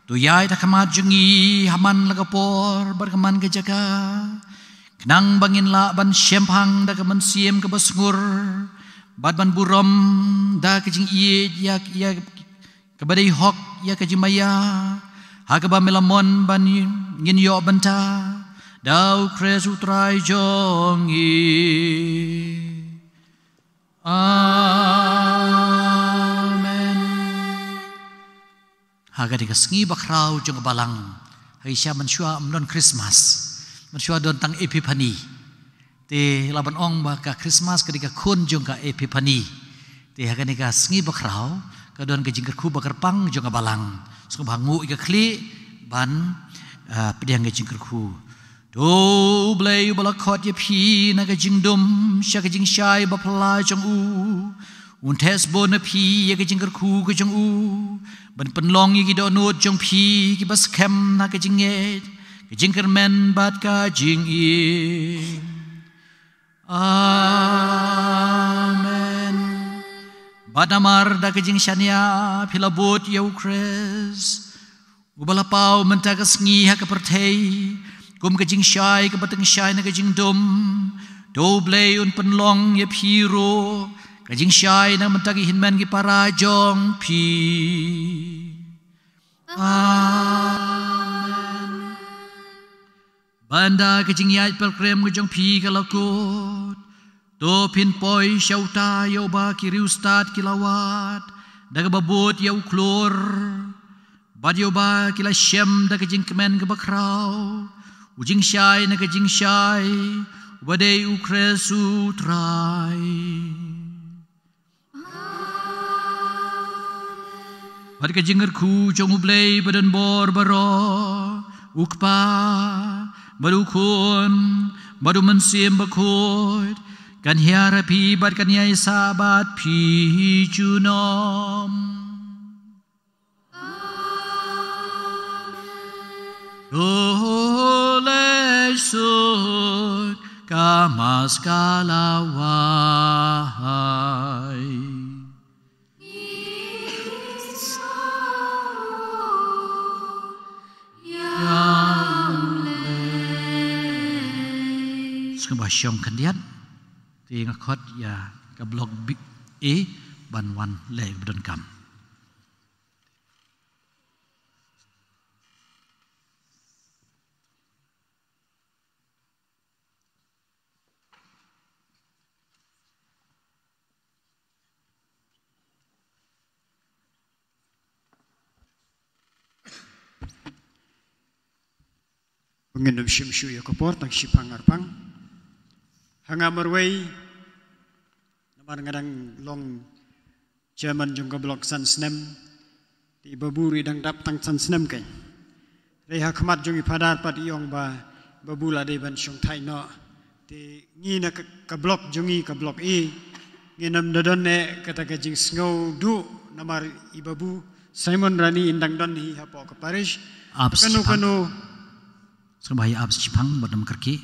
To ïaid ha khmat jong ngi ha man la ka por bad ha man ka jaka. Khnang ba ngin lah ban shemphang da ka mynsiem kaba sngur bad ban burom da ka jingïeit ïa, ïa kaba dei hok ïa ka jingmaïa ha kaba me la mon ban ngin ïoh bynta da U Khrist U Trai jong ngi. Amen. Ha kane ka sngi bakhraw jong ka balang, ha ki sha mynshuwa ym don Christmas, mynshuwa don tang Epiphany. Te lah ban ong ba ka Christmas ka dei ka khun jong ka Epiphany. Te ha kane ka sngi bakhraw ka don ka jingkyrkhu ba kyrpang jong ka balang. Sngewbha nguh ïa ka khlieh ban, ah, pdiang ka jingkyrkhu. To U Blei uba la khot ïa phi na ka jingdum sha ka jingshai bapla jong u, un theh sbun ïa phi ïa ka jingkyrkhu ka jong u, ban pynlong ïa ki dohnud jong phi kiba skhem na ka jingngeit, ka jingkyrmen bad ka jingim. Amen. Bad namar da ka jingshaniah phi la bud ïa U Khrist, uba la paw mynta ka sngi ha ka pyrthei kum ka jingshai kaba tyngshai na ka jingdum. To U Blei un pynlong ïa phi ruh ka jingshai na mynta ki hynmen ki para jong phi. Amen. Bad ynda ka jingïaid pilgrim ka jong phi ka la kut, to phin poi sha uta ïa uba ki riewstad ki la wad da kaba bud ïa u khlur, bad ïa uba ki la shem da ka jingkmen kaba khraw, u jingshai na ka jingshai, uba dei U Khrist U Trai. Bad ka jingkyrkhu jong U Blei badonbor baroh, U Kpa bad U Khun bad U Mynsiem Bakhuid, kan hiar ha phi bad kan ïaisah bad phi junom. Amen. To leit suk ka Mass ka la wai. Sngewbha shong khyndiat. Te nga khot ïa ka block B, A ban wan leh ba donkam. Ngin ym shim shuh ïa ka por, tang shiphang arpang. Ha nga marwei, namar nga dang long chairman jong ka block san snem, te i Babu ruh i dang dap tang san snem kein. Hynrei ha khmat jong i Phadar pat i ong ba i Babu la dei ban shong thait noh. Te ngi na ka, ka block jong ngi, ka block A, ngin ym da don eh kata ka jingsngew duh namar i Babu Simon Rani in dang don hi hapoh ka parish. Ap kano shiphang. Kano. Sngewbha ïa ap shiphang bad ym kyrkieh.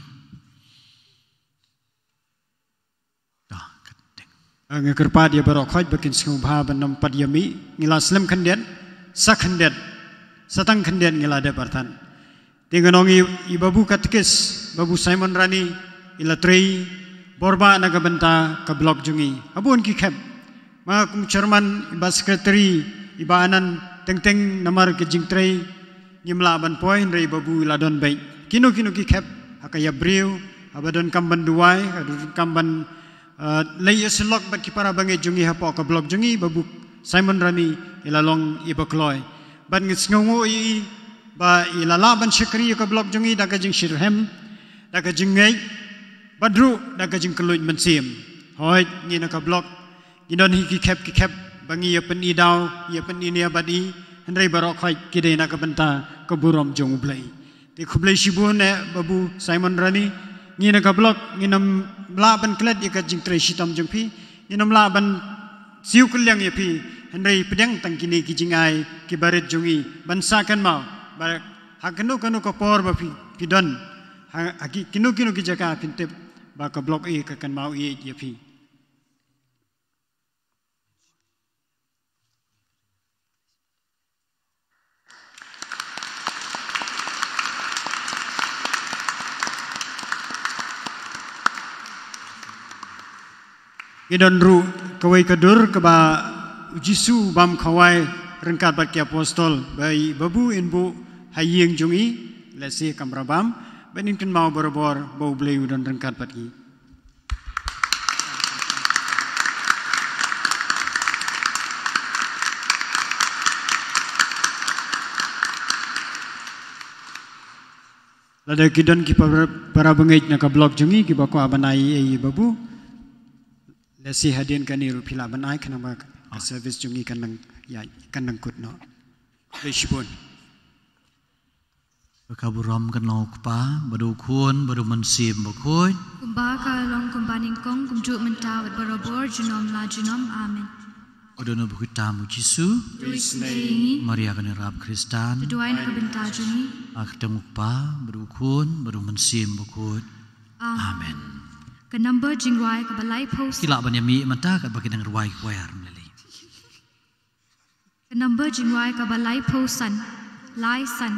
Ah, ka ding. Nga kyrpad ïa baroh khoit ba kin sngewbha ban ym pat ïa mih, ngi la slem khyndiat, sa khyndiat, sa tang khyndiat ngi la dep artat. Te ngan ong i, i Babu Katekis, Babu Simon Rani, i la trei bor bha na ka bynta ka block jong ngi ha bun ki khep. Ma kum chairman, i Bah Secretary, i Bah Anand, teng teng namar ka jingtrei ngim lah ban poi, hynrei Babu i la don beit kino kino ki khep, ha ka ïap briew, haba donkam ban duwai, haba donkam ban Ah, leit ïa syllok bad ki para bangeit jong ngi hapoh ka block jong ngi, Babu Simon Rani i la long i ba kloi. Bad ngi sngewnguh ïa i ba i la lah ban shakri ïa ka block jong ngi da ka jingshitrhem, da ka jingngeit, bad ruh da ka jingkylluid mynsiem. Hooid, ngi na ka block ngi don hi ki khep ki khep ba ngi ïa pyni daw, ïa pyni nia bad i, hynrei baroh khoit ki dei na ka bynta ka burom jong U Blei. Te khublei shibun eh Babu Simon Rani, ngi na ka block ngin ym lah ban klet ïa ka jingtrei shitom jong phi, ngin ym lah ban siew kylliang ïa phi, hynrei pdiang tang kine ki jingai ki barit jong ngi ban sah kynmaw ba ha kano kano ka por ba phi, phi don, ha, ha ki, kino kino ki jaka phin tip ba ka block A ka kynmaw ïa, ïa phi. Ngi don ruh kawei ka dur kaba U Jisu u bam khawai ryngkat bad ki apostol, ba i Babu in buh ha ïing jong i, lehse kamra bam, ban in kynmaw barabor ba U Blei u don ryngkat bad ngi. Lada ki don ki para, para bangeit na ka block jong ngi kiba kwah ban ai ei ïa i Babu, lehse hadien kane ruh phi lah ban ai, khnang ba ka service jong ngi kan nang, ïa, kan nang kut noh. Khublei shibun. Ka burom kan long U Kpa, bad U Khun, bad U Mynsiem Bakhuid. Kumba ka long kumba nyngkong, kumjuh mynta bad barabor, junom la junom. Amen. Ka dohnud bakhuid tam U Jisu. Isynei ïa ngi. Maria kane ka Khristan. To duwai na ka bynta jong ngi. Ha ka kyrteng U Kpa, bad U Khun, bad U Mynsiem Bakhuid. Amen. Amen. Ka number jingrwai kaba laiphew. Ki lah ban ïa mih mynta katba ki dang rwai ki choir, ym lei lei. Ka number jingrwai kaba laiphew san, lai san.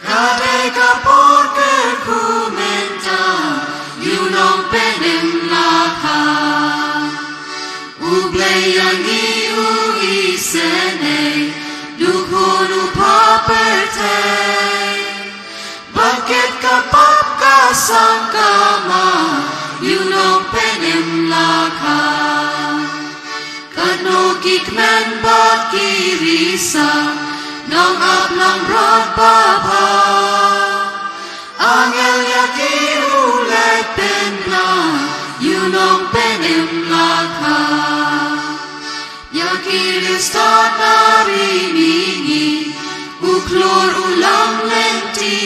Ka dei ka por kyrkhu mynta, ïa u nongpynim la kha. U Blei ïa ngi u isynei, du khun u phah pyrthei. Ba kit ka pap ka sangkama, ïa u nongpynim la kha. Katno ki kmen bad ki risa, nong ap langbrot babha. Angel ïa ki u leit pynbna, ïa u nongpynim la kha. Ïa ki riewstad na ri mihngi, u khlur u lam lynti.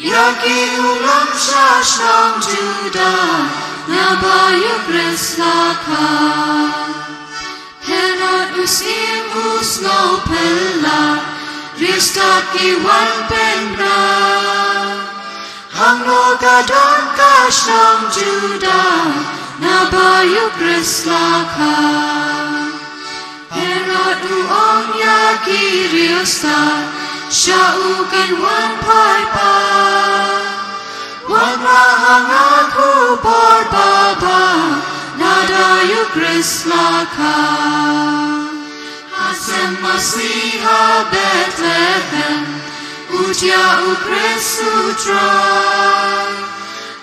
Ïa ki u lam sha shnong Juda, naba ïa u Khrist la kha. Herod u syiem u sngew phylla, riewstad ki wan pynbna. Hangno ka don ka shnong Juda, naba ïa u Khrist la kha. Herod u ong ïa ki riewstad, shah u kan wan phai pat. Wanrah ha nga khubor babha, naba ïa u Khrist la kha. Ha sem masi ha Bethlehem, u jia u Khrist u Trai.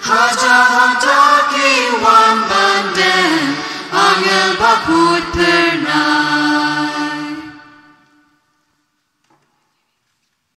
Hangta hangta ki wan ban dem, angel ba